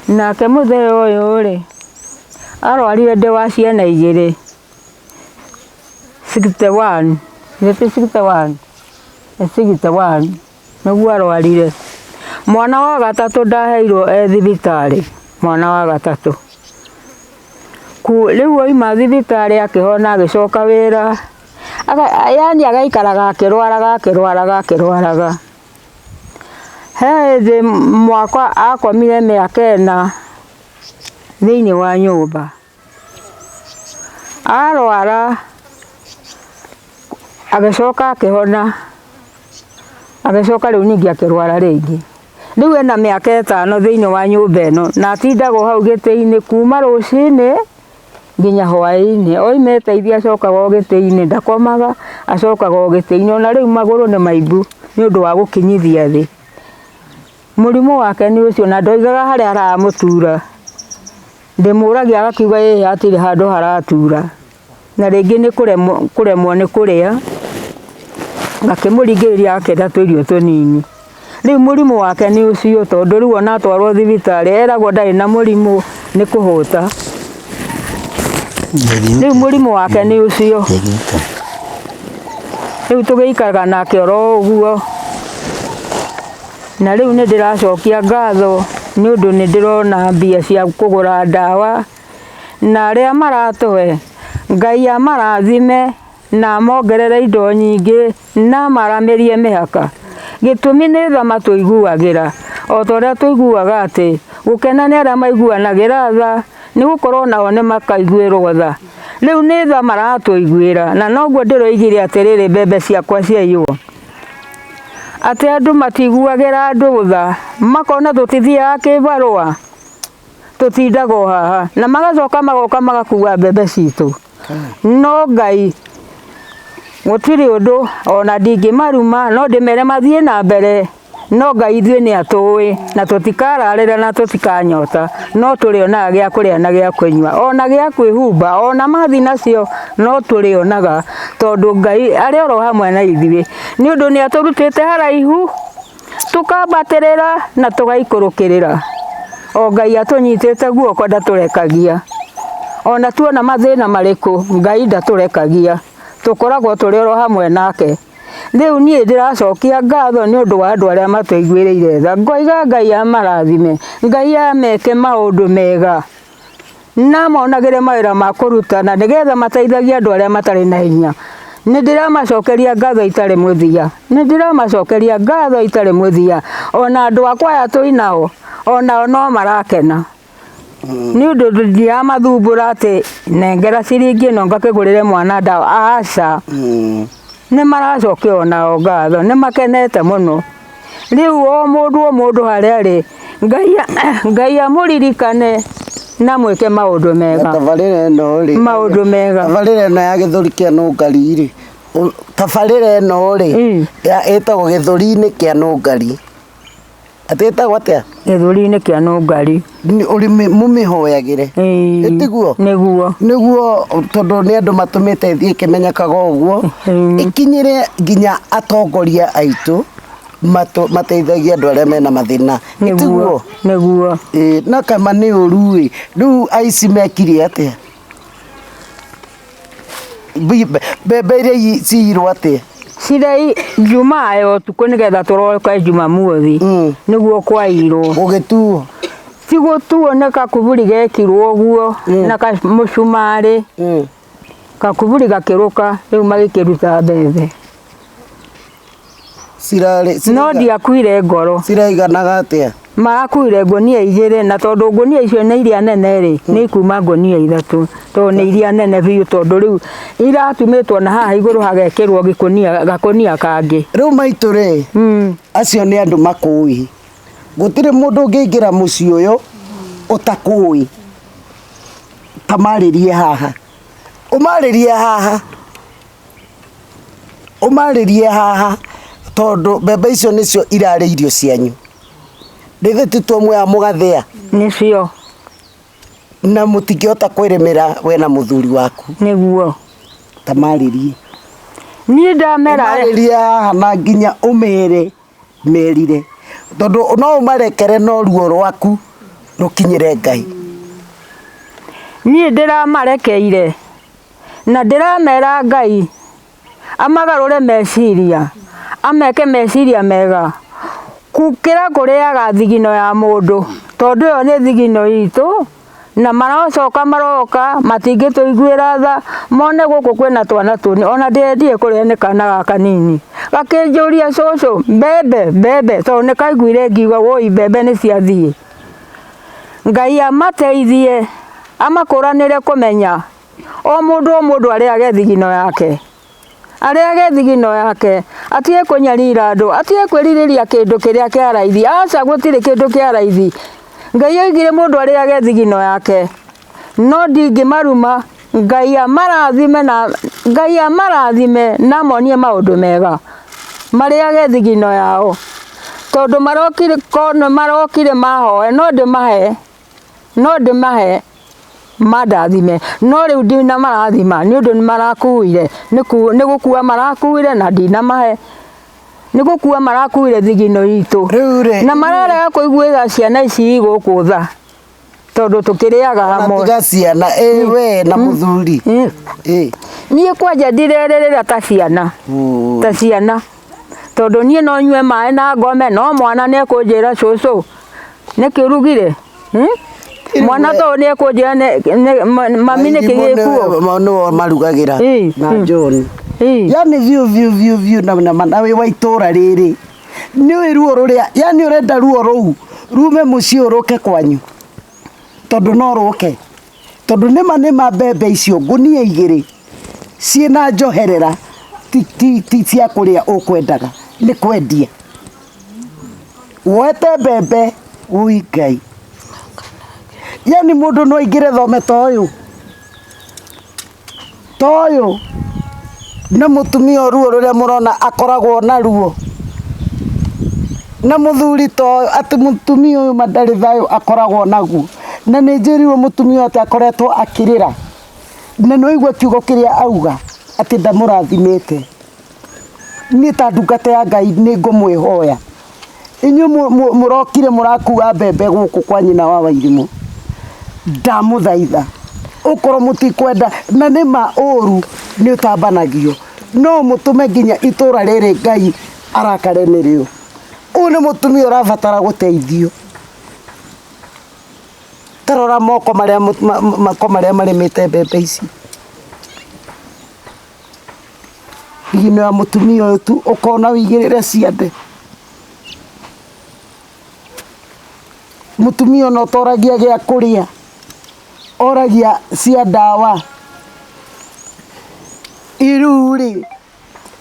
Nake mũthee ũyũ rĩ, arwarire ndĩ wa ciana igĩrĩ. 61. Nĩ 61. 61. Nĩguo arwarire. Mwana wa gatatũ ndaheirwo e thibitarĩ. Mwana wa gatatũ. Rĩu oima thibitarĩ akĩhona agĩcoka wĩra. Yaani agaikaraga akĩrwaraga akĩrwaraga akĩrwaraga. He hĩndĩ mwaka akomire mĩaka 4 thĩinĩ wa nyũmba. Arwara agĩcoka akĩhona, agĩcoka rĩu ningĩ akĩrwara rĩngĩ. Rĩu ena mĩaka 5 thĩinĩ wa nyũmba ĩno na atindagwo hau gĩtĩ-inĩ kuma rũcinĩ nginya hwaĩ-inĩ. Oima eteithia acokaga o gĩtĩ-inĩ, ndakomaga, acokaga o gĩtĩ-inĩ. Ona rĩu magũrũ nĩ maimbu nĩ ũndũ wa gũkinyithia thĩ. Mũrimũ wake nĩ ũcio na ndoigaga harĩa haramũtura. Ndĩmũragia agakiuga ĩĩ hatirĩ handũ haratura. Na rĩngĩ nĩ kũremwo nĩ kũrĩa, ngakĩmũringĩrĩria akĩenda tũirio tũnini. Rĩu mũrimũ wake nĩ ũcio tondũ rĩu ona atwarwo thibitarĩ eragwo ndarĩ na mũrimũ nĩ kũhũta. Rĩu mũrimũ wake nĩ ũcio. Rĩu tũgĩikaraga nake oro ũguo. Na rĩu nĩ ndĩracokia ngatho nĩ ũndũ nĩ ndĩrona mbia cia kũgũra ndawa. Na arĩa maratũhe Ngai amarathime na amongerere indo nyingĩ na amaramĩrie mĩhaka. Gĩtũmi nĩ tha matũiguagĩra o ta ũrĩa tũiguaga atĩ gũkena nĩ arĩa maiguanagĩra tha nĩ gũkorwo nao nĩ makaiguĩrwo tha. Rĩu nĩ tha maratũiguĩra na noguo ndĩroigire atĩrĩrĩ mbembe ciakwa ciaiywo. Atĩ andũ matiguagĩra andũ tha makona tũtithiaga kĩbarũa tũtindaga o haha na magacoka magoka magakua mbembe citũ. No Ngai gũtirĩ ũndũ ona ndingĩmaruma no ndĩmere mathiĩ na mbere No Ngai ithuĩ nĩ atũĩ na tũtikararĩra na tũtikanyota, no tũrĩonaga gĩa kũrĩa na gĩa kũnyua ona gĩa kwĩhumba ona mathi nacio no tũrĩonaga, tondũ Ngai arĩ oro hamwe na ithuĩ, nĩ ũndũ nĩ atũrutĩte haraihu tũkambatĩrĩra na tũgaikũrũkĩrĩra. O Ngai atũnyitĩte guoko ndatũrekagia, ona tuona mathĩna marĩkũ Ngai ndatũrekagia, tũkoragwo tũrĩ oro hamwe nake. Rĩu niĩ ndĩracokia ngatho nĩ ũndũ wa andũ arĩa matũiguĩrĩire tha, ngoiga Ngai amarathime, Ngai ameke maũndũ mega na monagĩre mawĩra ma kũrutana nĩgetha mateithagie andũ arĩa matarĩ na hinya. Nĩ ndĩramacokeria ngatho itarĩ mũthia, nĩ ndĩramacokeria ngatho itarĩ mũthia. Ona andũ akwa aya twĩ nao, onao no marakena nĩ ũndũ ndiramathumbũra atĩ nengera ciringi ĩno ngakĩgũrĩre mwana ndawa, aca. Nĩ maracokia onao ngatho, nĩ makenete mũno. Rĩu o mũndũ o mũndũ harĩa arĩ, Ngai amũririkane na mwĩke maũndũ mega. Tabarĩra ĩno rĩ, Maũndũ mega. Tabarĩra ĩno ya gĩthũri kĩa nũngari rĩ, tabarĩra ĩno rĩ, ĩtagwo gĩthũri-inĩ kĩa nũngari. Atĩ ĩtagwo atĩa? Gĩthũri-inĩ kĩa nũngari. Ũrĩmi mũmĩhoyagĩre. Ĩtiguo? Nĩguo. Nĩguo, tondũ nĩ andũ matũmĩte ĩthiĩ ĩkĩmenyekaga ũguo, ĩkinyĩre nginya atongoria aitũ mateithagia andũ arĩa mena mathĩna. Ĩtiguo? Nĩguo. Na kama nĩ ũru ĩ, rĩu aici mekire atĩa? Mbembe iria ciirwo atĩa? Cirei Jumaa ya ũtukũ nĩgetha tũroke Jumamothi nĩguo kwairwo. Gũgĩtuo? Ti gũtuo, nĩ kakuburi gekirwo ũguo na kamũcumarĩ. Kakuburi gakĩrũka, rĩu magĩkĩruta mbembe. Cirarĩ, No ndiakuire ngoro. Ciraiganaga atĩa? Marakuire ngũnia 2, na tondũ ngũnia icio nĩ iria nene rĩ, nĩ ikuma ngũnia 3, tondũ nĩ iria nene biũ, tondũ rĩu iratumĩtwo na haha igũrũ hagekĩrwo gĩkũnia, gakũnia kangĩ. Rĩu maitũ rĩ, acio nĩ andũ makũĩ. Gũtirĩ mũndũ ũngĩingĩra mũciĩ ũyũ ũtakũĩ. Ta marĩrie haha. Ũmarĩrie haha. Ũmarĩrie haha, tondũ mbembe icio nĩcio irarĩ irio cianyu. Rĩthĩ ti tuo muoya mũgathĩa? Nĩcio. Na mũtingĩhota kwĩrĩmĩra we na mũthuri waku. Nĩguo. Ta marĩrie. Niĩ ndamera. Ũmarĩrie haha na nginya ũmere merire. Tondũ no ũmarekere no ruo rwaku rũkinyĩre Ngai. Niĩ ndĩramarekeire na ndĩramera Ngai amagarũre meciria, ameke meciria mega gũkĩra kũrĩaga thigino ya mũndũ, tondũ ĩyo nĩ thigino itũ, na marocoka maroka matingĩtũiguĩra tha, mone gũkũ kwĩna twana tũnini, ona ndĩrendire kũrĩa nĩ kana gaka kanini gakĩnjũria cũcũ mbembe mbembe, tondũ nĩ kaiguire ngiuga woi mbembe nĩ ciathiĩ. Ngai amateithie amakũranĩre kũmenya o mũndũ o mũndũ arĩage thigino yake, arĩage thigino yake, atige kũnyarira andũ, atige kwĩrirĩria kĩndũ kĩrĩa kĩa raithi. Aca, gũtirĩ kĩndũ kĩa raithi. Ngai oigire mũndũ arĩage thigino yake, no ndingĩmaruma. Ngai amarathime na Ngai amarathime na amonie maũndũ mega, marĩage thigino yao, tondũ marokire kono marokire mahoe, no ndĩmahe, no ndĩmahe mandathime, no rĩu ndinamarathima nĩ ũndũ nĩmarakuire, nĩ gũkua marakuire na ndinamahe, nĩ gũkua marakuire thigino itũ, na mararega kũiguĩra ciana ici gũkũ tha, tondũ tũkĩrĩaga hamwe. Tiga ciana, ĩ we na mũthuri. Niĩ kwanja ndirerĩrĩra ta ciana, ta ciana, tondũ niĩ no nyue maĩ na ngome, no mwana nĩ ekũnjĩra cũcũ nĩkĩ ũrugire? Mwana to nĩ ekũnjĩra mami nĩkĩ gĩkuo? Nĩo marugagĩra na John. Yani biũ biũ biũ biũ na na wĩ wa itũra rĩrĩ nĩũĩ ruo rũrĩa, yani ũrenda ruo rũu rume mũciĩ ũrũke kwanyu, tondũ no rũke, tondũ nĩma nĩma mbembe icio ngũnia 2 ciĩna njoherera ti cia kũrĩa ũkwendaga, nĩ kwendia. Woete mbembe, ũi Ngai. Yani mũndũ no aingĩre thome ta ũyũ, ta ũyũ nĩ mũtumia ruo rũrĩa mũrona akoragwo na ruo. Na mũthuri to atĩ mũtumia ũyũ ma ndarĩ thayũ akoragwo naguo. Na nĩ njĩrirwo mũtumia ũyũ atĩ akoretwo akĩrĩra. Na nĩ waigua kiugo kĩrĩa auga atĩ ndamũrathimĩte. Niĩ ta ndungata ya Ngai nĩ ngũmwĩhoya. Inyuĩ mũrokire mũrakua mbembe gũkũ kwa nyina wa Wairimũ. Ndamũthaitha ũkorwo mũtikwenda na nĩ ma ũru nĩ ũtambanagio no mũtũme nginya itũra rĩrĩ Ngai arakare nĩrĩo. Ũyũ nĩ mũtumia ũrabatara gũteithio. Tarora moko marĩa moko marĩa marĩmĩte mbembe ici. Thigino ya mũtumia ũyũ tu ũkona wĩigĩrĩre ciande. Mũtumia ona ũtoragia gĩa kũrĩa oragia cia ndawa. Rĩu rĩ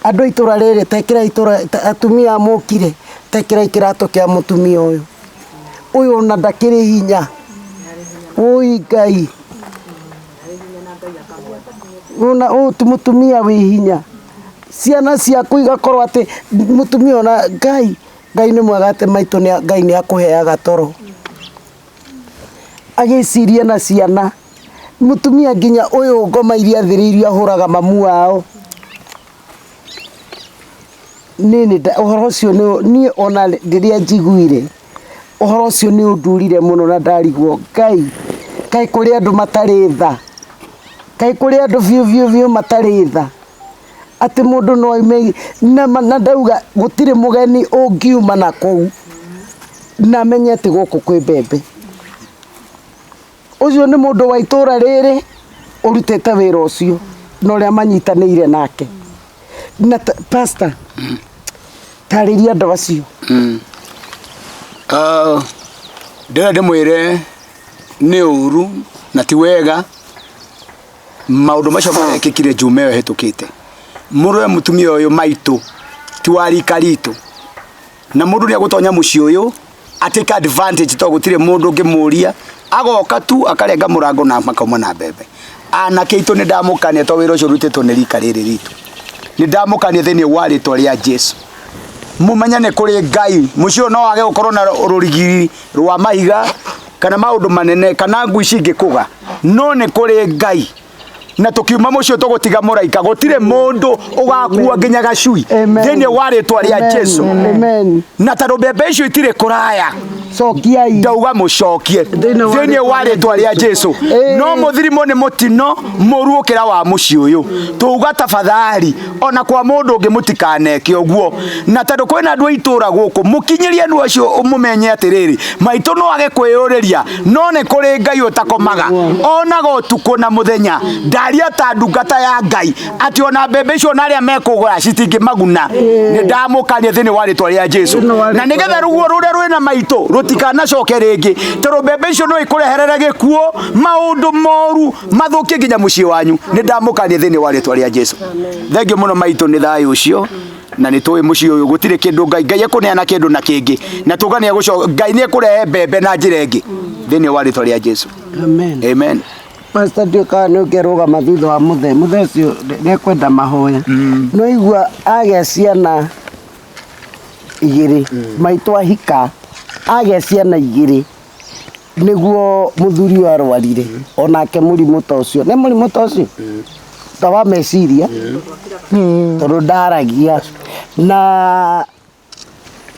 andũ a itũra rĩrĩ tekĩra itũra atumia mokire tekĩra kĩratũ kĩa mũtumia ũyũ. Ũyũ ona ndakĩrĩ hinya. Ũi Ngai. Ona ũyũ ti mũtumia wĩ hinya. Ciana ciaku igakorwo atĩ mũtumia ona Ngai Ngai nĩ mwega atĩ maitũ Ngai nĩ akũheaga toro. Agĩciria na ciana. Mũtumia nginya ũyũ ngoma iria athĩrĩirio ahũraga mamu wao. Niĩ nĩ ũhoro ũcio niĩ ona rĩrĩa njiguire ũhoro ũcio nĩ ũndurire mũno na ndarigwo Ngai kaĩ kũrĩ andũ matarĩ tha. Kaĩ kũrĩ andũ biũ biũ biũ matarĩ tha. Atĩ mũndũ no aume na ndauga gũtirĩ mũgeni ũngiuma na kũu na amenye atĩ gũkũ kwĩ mbembe. Ũcio nĩ mũndũ wa itũra rĩrĩ ũrutĩte wĩra ũcio na ũrĩa manyitanĩire nake. Na pastor, tarĩria andũ acio. Ndĩrenda ndĩmwĩre nĩ ũru na ti wega maũndũ macio marekĩkire njuma ĩyo ĩhĩtũkĩte. Mũrũwe mũtumia ũyũ maitũ ti wa rika ritũ na mũndũ nĩ egũtonya mũciĩ ũyũ atake advantage tondũ gũtirĩ mũndũ ũngĩmũria agoka tu akarenga mũrango na makauma na mbembe. Anake aitũ nĩ ndamũkania tondũ wĩra ũcio ũrutĩtwo nĩ rika rĩrĩ ritũ. Nĩ ndamũkania thĩinĩ wa rĩtwa rĩa Jesu. Mũmenye nĩ kũrĩ Ngai. Mũciĩ ũyũ no wage gũkorwo na rũrigiri rwa mahiga kana maũndũ manene kana ngui cingĩkũga, no nĩ kũrĩ Ngai. Na tũkiuma mũciĩ tũgũtiga mũraika, gũtirĩ mũndũ ũgakua nginya gacui thĩinĩ wa rĩtwa rĩa Jesu. Amen. Na tondũ mbembe icio itirĩ kũraya, Cokiai. ndauga mũcokie thĩinĩ wa rĩtwa rĩa Jesu. No mũthirimo nĩ mũtino mũru ũkĩra wa mũciĩ ũyũ. Tuga tafadhali ona kwa mũndũ ũngĩ mũtikaneke ũguo. Na tondũ kwĩna andũ a itũra gũkũ, mũkinyĩrie andũ acio mũmenye atĩrĩrĩ, maitũ no age kwĩyũrĩria, no nĩ kũrĩ Ngai ũtakomaga, onaga ũtukũ na mũthenya. Ndaria ta ndungata ya Ngai atĩ ona mbembe icio na arĩa mekũgũra citingĩmaguna. Nĩ ndamũkania thĩinĩ wa rĩtwa rĩa Jesu. Na nĩgetha ruo rũrĩa rwĩna maitũ rũtikanacoke rĩngĩ, tondũ mbembe icio no ikũreherere gĩkuũ, maũndũ moru mathũkie nginya mũciĩ wanyu. Nĩ ndamũkania thĩinĩ wa rĩtwa rĩa Jesu. Thengiũ mũno maitũ nĩ thayũ ũcio. Na nĩ tũĩ mũciĩ ũyũ gũtirĩ kĩndũ Ngai Ngai ekũneana kĩndũ na kĩngĩ na tuga nĩ egũcoka Ngai nĩ ekũrehe mbembe na njĩra ĩngĩ thĩinĩ wa rĩtwa rĩa Jesu. Amen. Amen. Pastor ndiũĩ kana nĩ ũngĩrũgama thutha wa mũthee. Mũthee ũcio nĩ ekwenda mahoya. No igua agĩa ciana igĩrĩ, maitũ ahika agĩa ciana igĩrĩ nĩguo mũthuri ũyũ arwarire onake mũrimũ ta ũcio. Nĩ mũrimũ ta ũcio? Ta wa meciria tondũ ndaragia na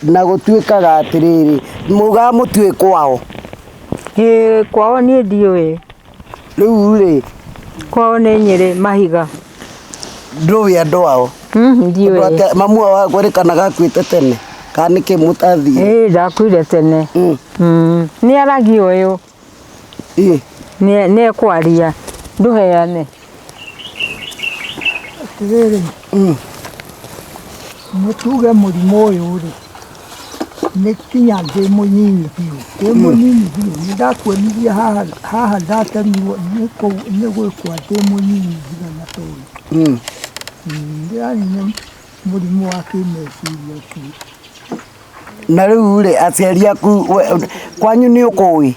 gũtuĩkaga atĩrĩrĩ mugaga mũtiũĩ kwao. Ĩĩ kwao niĩ ndiũĩ. Rĩu rĩ Kwao nĩ Nyĩrĩ mahiga. Ndũĩ andũ ao? Ndiũĩ. Mamu wao akwĩrĩkanaga akuĩte tene kana nĩkĩ mũtathire? Ĩĩ ndakuire tene. Nĩ aragia ũyũ. Nĩ ekwaria ndũheane. Atĩrĩrĩ, mũtuge mũrimũ ũyũ rĩ, nĩ kinya ndĩ mũnyinyi biũ, ndĩ mũnyinyi biũ, nĩ ndakuonirie haha haha ndatemirwo nĩ gwĩkwa ndĩ mũnyinyi ndigana ta ũyũ. Yani nĩ mũrimũ wa kĩmeciria ũcio. Na rĩu rĩ aciari aku kwanyu nĩ ũkũĩ?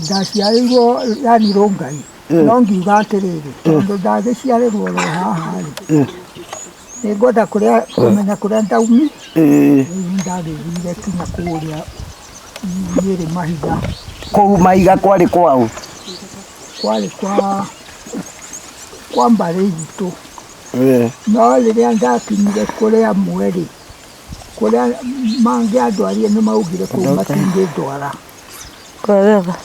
Ndaciarĩirwo yani Rongai, no ngiuga atĩrĩrĩ, tondũ ndagĩciarĩrwo oro haha rĩ, Nĩ ngwenda kũrĩa kũmenya kũrĩa ndaumi. Ĩĩ. Rĩu ndagĩthire kinya kũrĩa Nyĩrĩ mahiga. Kũu mahiga kwarĩ kwaũ? Kwarĩ kwa kwa mbarĩ itũ. No rĩrĩa ndakinyire kũrĩ amwe rĩ, kũrĩa mangĩandwarire nĩ maugire kũu matingĩndwara. Kwarega.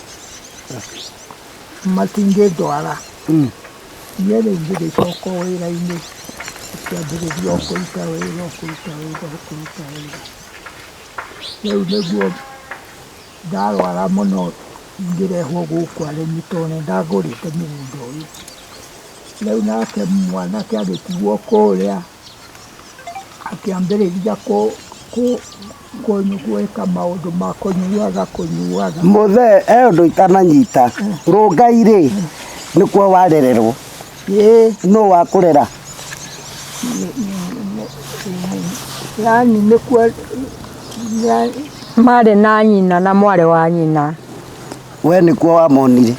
Matingĩndwara. Niĩ rĩu ngĩgĩcoka o wĩra-inĩ, ngĩambĩrĩria o kũruta wĩra o kũruta wĩra o kũruta wĩra. Rĩu nĩguo ndarwara mũno ngĩrehwo gũkũ arĩmi tondũ nĩ ndagũrĩte mũgũnda ũyũ. Rĩu nake mwanake agĩtigwo kũrĩa, akĩambĩrĩria gwĩka maũndũ ma kũnyuaga kũnyuaga. Mũthee he ũndũ itananyita, Rũngai rĩ, nĩkuo warererwo? Ĩĩ. Nũ wakũrera? Yani nĩkuo Marĩ na nyina na mwarĩ wa nyina. We nĩkuo wamonire?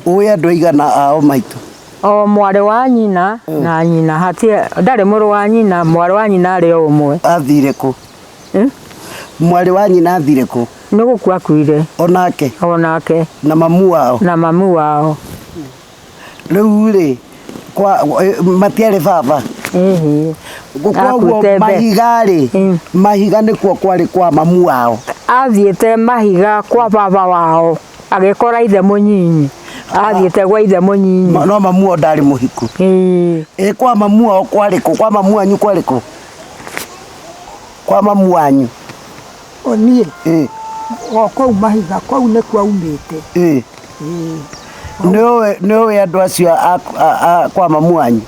Ũĩ andũ aigana ao maitũ? O mwarĩ wa nyina na nyina hatirĩ ndarĩ mũrũ wa nyina mwarĩ wa nyina arĩ o ũmwe. Athire kũ? Mwarĩ wa nyina athire kũ? Nĩ gũkua akuire. Onake? Onake. Na mamu wao? Na mamu wao. Rĩu rĩ kwa matiarĩ baba? Ĩhĩ. Koguo Akuĩte mbe- mahiga rĩ, mahiga nĩkuo kwarĩ kwa mamu wao? Athiĩte mahiga kwa baba wao agĩkora ithe mũnyinyi. Athiĩte gwa ithe mũnyinyi. No mamu wao ndarĩ mũhiku? Ĩĩ. Ĩ kwa mamu wao kwarĩ kũ? Kwa mamu wanyu kwarĩ kũ? Kwa mamu wanyu? O niĩ? Ĩĩ. O kũu mahiga, kũu nĩkuo aumĩte. Ĩĩ. Ĩĩ. Nĩũĩ andũ acio a kwa mamu wanyu?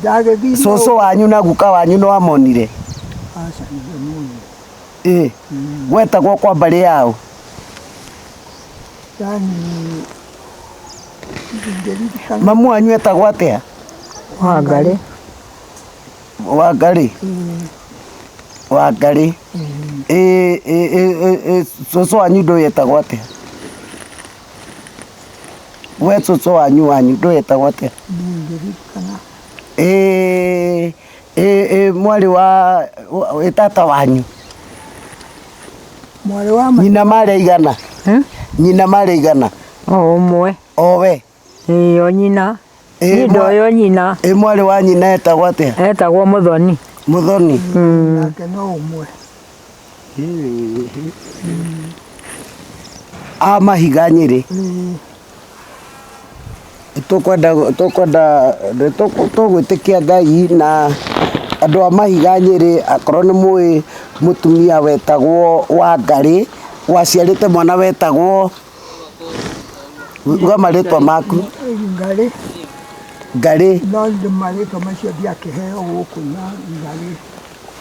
Ndagĩthire. Cũcũ wanyu na guka wanyu nĩwamonire? Aca ndiamonire. Ĩĩ. Gwetagwo kwa mbarĩ yao? Yani ndingĩririkana. Mamu wanyu etagwo atĩa? Wangarĩ. Wangarĩ? Wangarĩ. Ĩ ĩ cũcũ wanyu ndũĩ etagwo atĩa? We cũcũ wanyu wanyu ndũĩ etagwo atĩa? Ndingĩririkana. Ĩ ĩ mwarĩ wa ĩ tata wanyu? Mwarĩ wa Nyina marĩ aigana? Nyina marĩ aigana? O ũmwe. O we? Ĩĩ o nyina. Niĩ ndoĩ o nyina. Ĩ mwarĩ wa nyina etagwo atĩa? Etagwo Mũthoni. Mũthoni? Nake no ũmwe. A mahiga Nyĩrĩ. Tũkwenda tũkwenda tũgwĩtĩkia Ngai na andũ a mahiga Nyĩrĩ akorwo nĩ mũĩ mũtumia wetagwo Wangarĩ waciarĩte mwana wetagwo uga marĩtwa maku. Ngarĩ. Ngarĩ. No nĩ marĩtwa macio ndiakĩheo gũkũ na Ngarĩ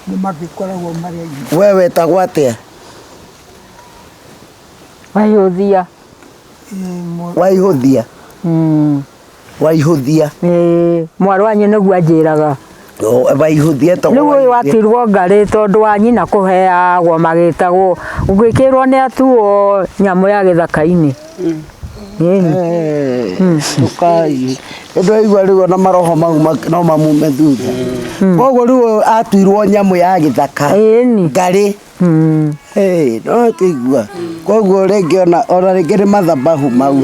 nĩ magĩkoragwo marĩ aingĩ. We wetagwo atĩa? Waihũthia. Waihũthia? Waihũthia. Ĩĩ, mwarĩ wa nyina nĩguo anjĩraga. Waihũthia etagwo Rĩu ũyũ watirwo ngarĩ tondũ wa nyina kũheagwo magĩtagwo ũgĩkĩrwo nĩ atuo nyamũ ya gĩthaka-inĩ. Ndũkai. Nĩndĩraigua rĩu ona maroho mau no mamume thutha. Koguo rĩu ũyũ atuirwo nyamũ ya gĩthaka. Ngarĩ. No kĩigua. Koguo rĩngĩ ona ona rĩngĩ nĩ mathabahu mau.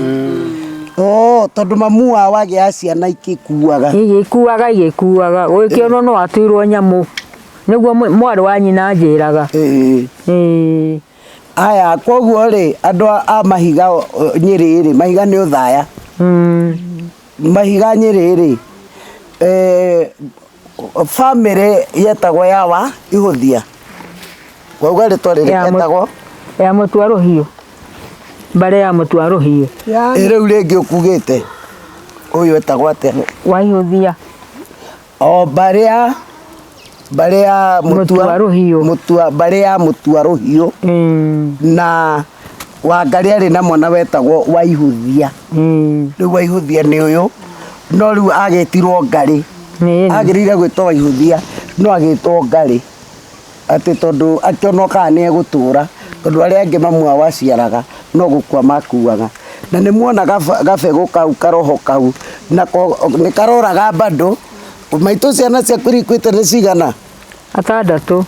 Oh, tondũ mamu wao agĩaga ciana ikĩkuaga. Igĩkuaga igĩkuaga gũgĩkĩonwo no atuirwo nyamũ. Nĩguo mwarĩ wa nyina anjĩraga. Ĩĩ. Aya, koguo rĩ, andũ a mahiga Nyĩrĩ rĩ, mahiga nĩ ũthaya. Mahiga Nyĩrĩ rĩ, bamĩrĩ yetagwo ya wa Ihũthia. Wauga rĩtwa rĩrĩ yetagwo? Ya Mũtua Rũhiũ. Mbarĩ ya Mũtua Rũhiũ. Ĩ rĩu rĩngĩ ũkugĩte ũyũ etagwo atĩa? Waihũthia. O mbarĩ ya mbarĩ ya Mũtua Rũhiũ. Mũtua mbarĩ ya Mũtua Rũhiũ. Na Wangarĩ arĩ na mwana wetagwo Waihũthia. Rĩu Waihũthia nĩ ũyũ no rĩu agĩtirwo Ngarĩ. Agĩrĩire gwĩtwo Waihũthia no agĩtwo Ngarĩ. Atĩ tondũ akĩonwo kana nĩ egũtũra tondũ arĩa angĩ mamu wao aciaraga no gũkua makuaga. Na nĩ muona gabegũ kau karoho kau nako nĩ karoraga bado Maitũ ciana ciaku iria ikuĩte nĩ cigana? Atandatũ.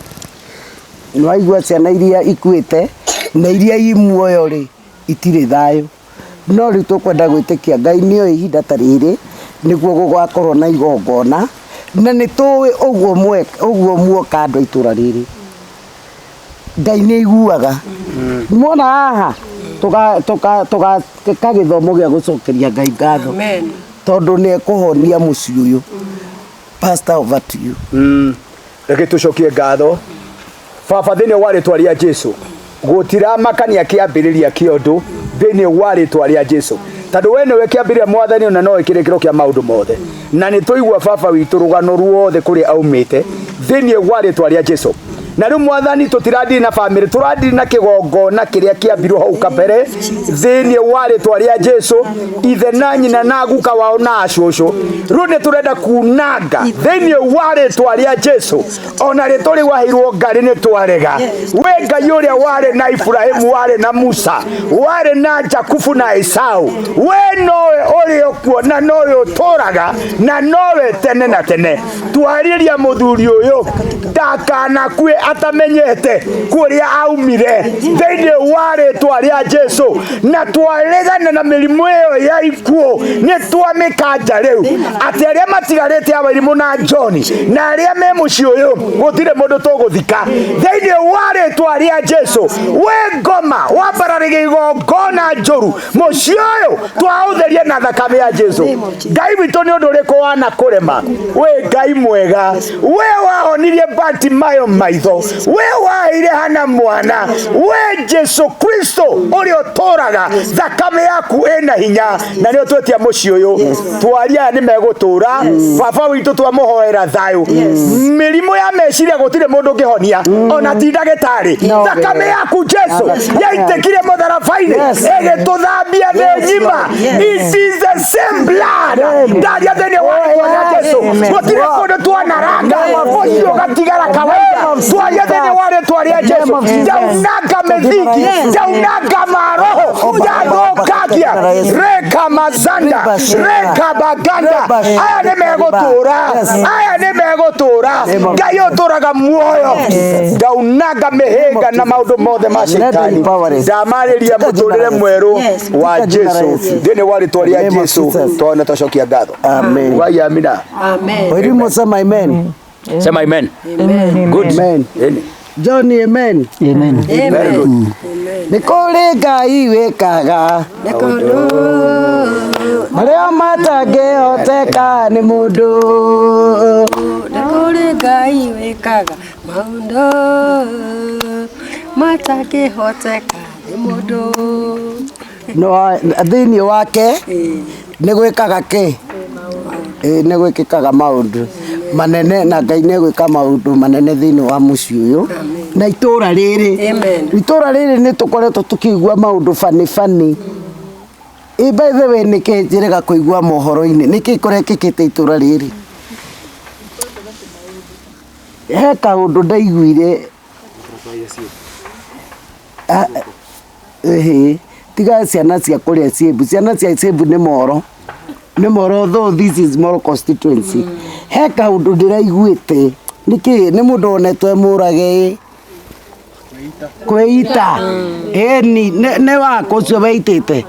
Nĩwaigua ciana iria ikuĩte na iria i muoyo rĩ itirĩ thayũ. No rĩu tũkwenda gwĩtĩkia Ngai nĩoĩ ihinda ta rĩrĩ nĩguo gũgakorwo na igongona na nĩ tũĩ ũguo ũguo muoka andũ a itũra rĩrĩ. Ngai nĩ aiguaga. Muona haha tũgeka gĩthomo gĩa gũcokeria Ngai ngatho tondũ nĩ ekũhonia mũciĩ ũyũ. Pastor, over to you. Reke tũcokie ngatho baba thĩinĩ wa rĩtwa rĩa Jesu. Gũtiramakania kĩambĩrĩria kĩa ũndũ thĩinĩ wa rĩtwa rĩa Jesu, tondũ we nĩwe kĩambĩrĩria mwathani na nowe kĩrĩkĩro kĩa maũndũ mothe. Na nĩ tũigua baba witũ rũgano ruothe kũrĩa aumĩte thĩinĩ wa rĩtwa rĩa Jesu. Na rĩu mwathani tũtiradiri na bamĩrĩ, tũradiri na kĩgongona kĩrĩa kĩambirwo hau kabere thĩinĩ wa rĩtwa rĩa Jesu, ithe na nyina na guka wao na acũcũ. Rĩu nĩ tũrenda kunanga thĩinĩ wa rĩtwa rĩa Jesu. Ona rĩtwa rĩu waheirwo ngarĩ nĩ twarega. We Ngai ũrĩa warĩ na Ibrahimu, warĩ na Musa, warĩ na Jakubu na Esau, we nowe ũrĩ ũkuo na nowe ũtũraga na nowe tene na tene. Twarĩria mũthuri ũyũ ndakanakue atamenyete kũrĩa aumire thĩinĩ wa rĩtwa rĩa Jesu. Na twaregana na mĩrimũ ĩyo ya ikuũ, nĩ twamĩkanja rĩu atĩ arĩa matigarĩte a Wairimũ na John na arĩa me mũciĩ ũyũ gũtirĩ mũndũ tũgũthika thĩinĩ wa rĩtwa rĩa Jesu. We ngoma wambararĩria igongona njũru mũciĩ ũyũ twaũtherie na thakame ya Jesu. Ngai witũ nĩ ũndũ ũrĩkũ wanakũrema? We Ngai mwega, we wahonirie Bartimayo maitho, we waheire Hana mwana, we Jesu Kristo ũrĩa ũtũraga, thakame yaku ĩna hinya na nĩ ũtwetia mũciĩ ũyũ. Twaria aya nĩ megũtũra. Baba witũ twamũhoera thayũ. Mĩrimũ ya meciria gũtirĩ mũndũ ũngĩhonia ona ti ndagĩtarĩ. Thakame yaku Jesu yaitĩkire mũtharaba-inĩ ĩgĩtũthambia thĩ ng'ima. It is the same blood. Ndaria thĩinĩ wa rĩtwa rĩa Jesu gũtirĩ kũndũ twanaranga mũciĩ ũgatigara kawaida. Twaria thĩinĩ wa rĩtwa rĩa Jesu, ndaunanga mĩthingi, ndaunanga maroho ndathũkangia reka mazanda reka baganda. Aya nĩ megũtũra, aya nĩ megũtũra. Ngai ũtũraga muoyo, ndaunanga mĩhĩnga na maũndũ mothe ma caitani. Ndamarĩria mũtũrĩre mwerũ wa Jesu thĩinĩ wa rĩtwa rĩa Jesu. Twana twacokia ngatho. Amen. Ugai amina. Amen. Wairimũ sema amen. Sema amen. Good. Amen. Amen. John, amen. Amen. Very good. Nĩ kũrĩ Ngai wĩkaga marĩa matangĩhoteka nĩ mũndũ. Nĩ kũrĩ Ngai wĩkaga maũndũ matangĩhoteka nĩ mũndũ. No thĩinĩ wake nĩ gwĩkaga kĩ? Nĩ gwĩkĩkaga maũndũ manene na Ngai nĩ egwĩka maũndũ manene thĩinĩ wa mũciĩ ũyũ na itũra rĩrĩ. Amen. Itũra rĩrĩ nĩ tũkoretwo tũkĩigua maũndũ bani bani. Ĩ by the way nĩkĩ njĩrĩga kũigua mohoro-inĩ, nĩkĩ kũrekĩkĩte itũra rĩrĩ? He kaũndũ ndaiguire. Ĩhĩ, tiga ciana cia kũrĩa Cebu, ciana cia Cebu nĩ moro, nĩ moro, though this is Moro constituency. He kaũndũ ndĩraiguĩte, nĩkĩ nĩ mũndũ wonetwo e mũrage ĩ kwĩita ĩni nĩ wakũ ũcio weitĩte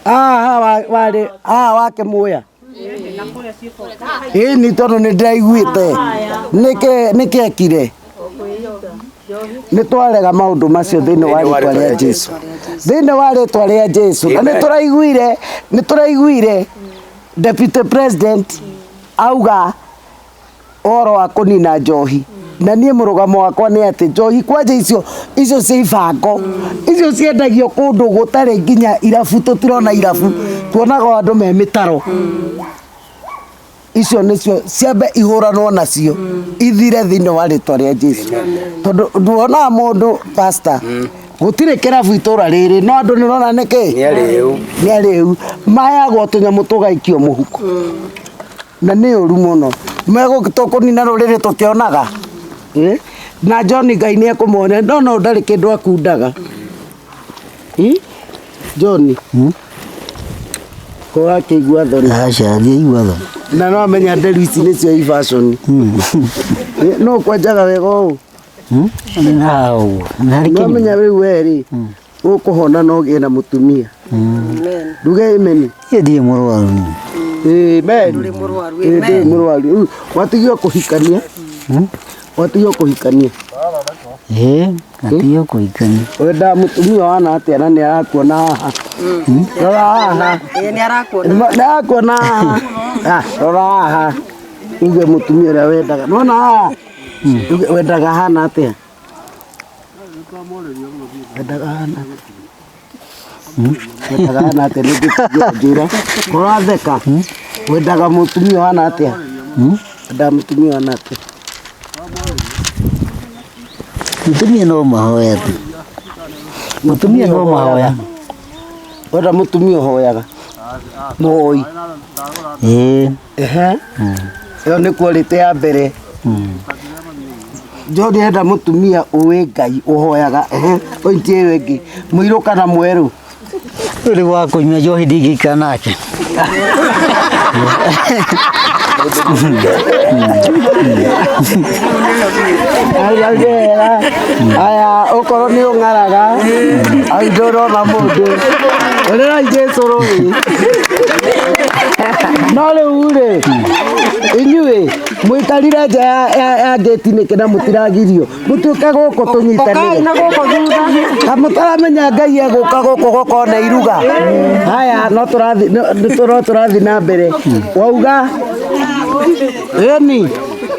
haha warĩ haha wake muya ĩni tondũ nĩ ndĩraiguĩte nĩkĩ ekire. Nĩ twarega maũndũ macio thĩinĩ wa rĩtwa rĩa Jesu, thĩinĩ wa rĩtwa rĩa Jesu. Na nĩ tũraiguire, nĩ tũraiguire deputy president auga ũhoro wa kũnina njohi, na niĩ mũrũgamo wakwa nĩ atĩ njohi kwanja icio icio cia ibango icio ciendagio kũndũ gũtarĩ nginya irabu, tũtirona irabu, tuonaga o andũ me mĩtaro. Icio nĩcio ciambe ihũranwo nacio ithire thĩinĩ wa rĩtwa rĩa Jesu, tondũ nduonaga mũndũ pastor gũtirĩ kĩrabu itũra rĩrĩ no andũ nĩrona nĩkĩ Nĩ arĩu. Nĩ arĩu, maheagwo tũnyamũ tũgaikio mũhuko na nĩ ũru mũno. Tũkũnina rũrĩrĩ tũkĩonaga. Na John Ngai nĩ ekũmuonia no no ndarĩ kĩndũ akundaga. John, ko akĩigua thoni? Aca, ndiaigua thoni. Na no amenya nderu ici nĩcio i fashion. No kwenjaga wega ũũ. Na ũguo. Na harĩ No kĩndũ. amenya rĩu we rĩ, ũkũhona na ũgĩe na mũtumia. Nduge amen. Niĩ ndirĩ mũrwaru niĩ. Amen. Ndũrĩ mũrwaru, Ĩ, ndũrĩ amen. mũrwaru. Rĩu watigio kũhikania. Watigio kũhikania. Ĩĩ, atigio kũhikania. Wendaga mũtumia wana atĩa na nĩ arakuona haha. Rora haha. Ĩĩ nĩ arakuona. Nĩ arakuona haha. Ah, rora haha. Uge mũtumia ũrĩa wendaga. Nĩwona haha? Uge wendaga hana atĩa? Wendaga hana atĩa? Wendaga hana atĩa? Nĩ njĩra. Ũratheka. Wendaga mũtumia wana atĩa? Wendaga mũtumia wana atĩa? Mũtumia no mahoya tu. Mũtumia no mahoya. Wenda mũtumia ũhoyaga. Mũhoi. Ĩĩ. Ehe. Ĩyo nĩ quality ya mbere. John enda mũtumia ũĩ Ngai ũhoyaga. Ehe. Point ĩyo ĩngĩ. Mũirũ kana mwerũ? Ũrĩ wa kũnyua njohi ndingĩikara nake. Aya, aya, okorwo nĩ ũng'araga, au ndũrona mũndũ. Ũrĩrai Jesũ rũĩ. No rĩu rĩ, inyuĩ mũikarire nja ya ngĩti nĩkĩ na mũtiragirio? Mũtuĩke gũkũ tũnyitanĩre. Ũkai na gũkũ thutha. Ta mũtaramenya Ngai egũka gũkũ gũkorwo na iruga. Haya, no tũrathiĩ no tũrathiĩ na mbere. Wauga ĩni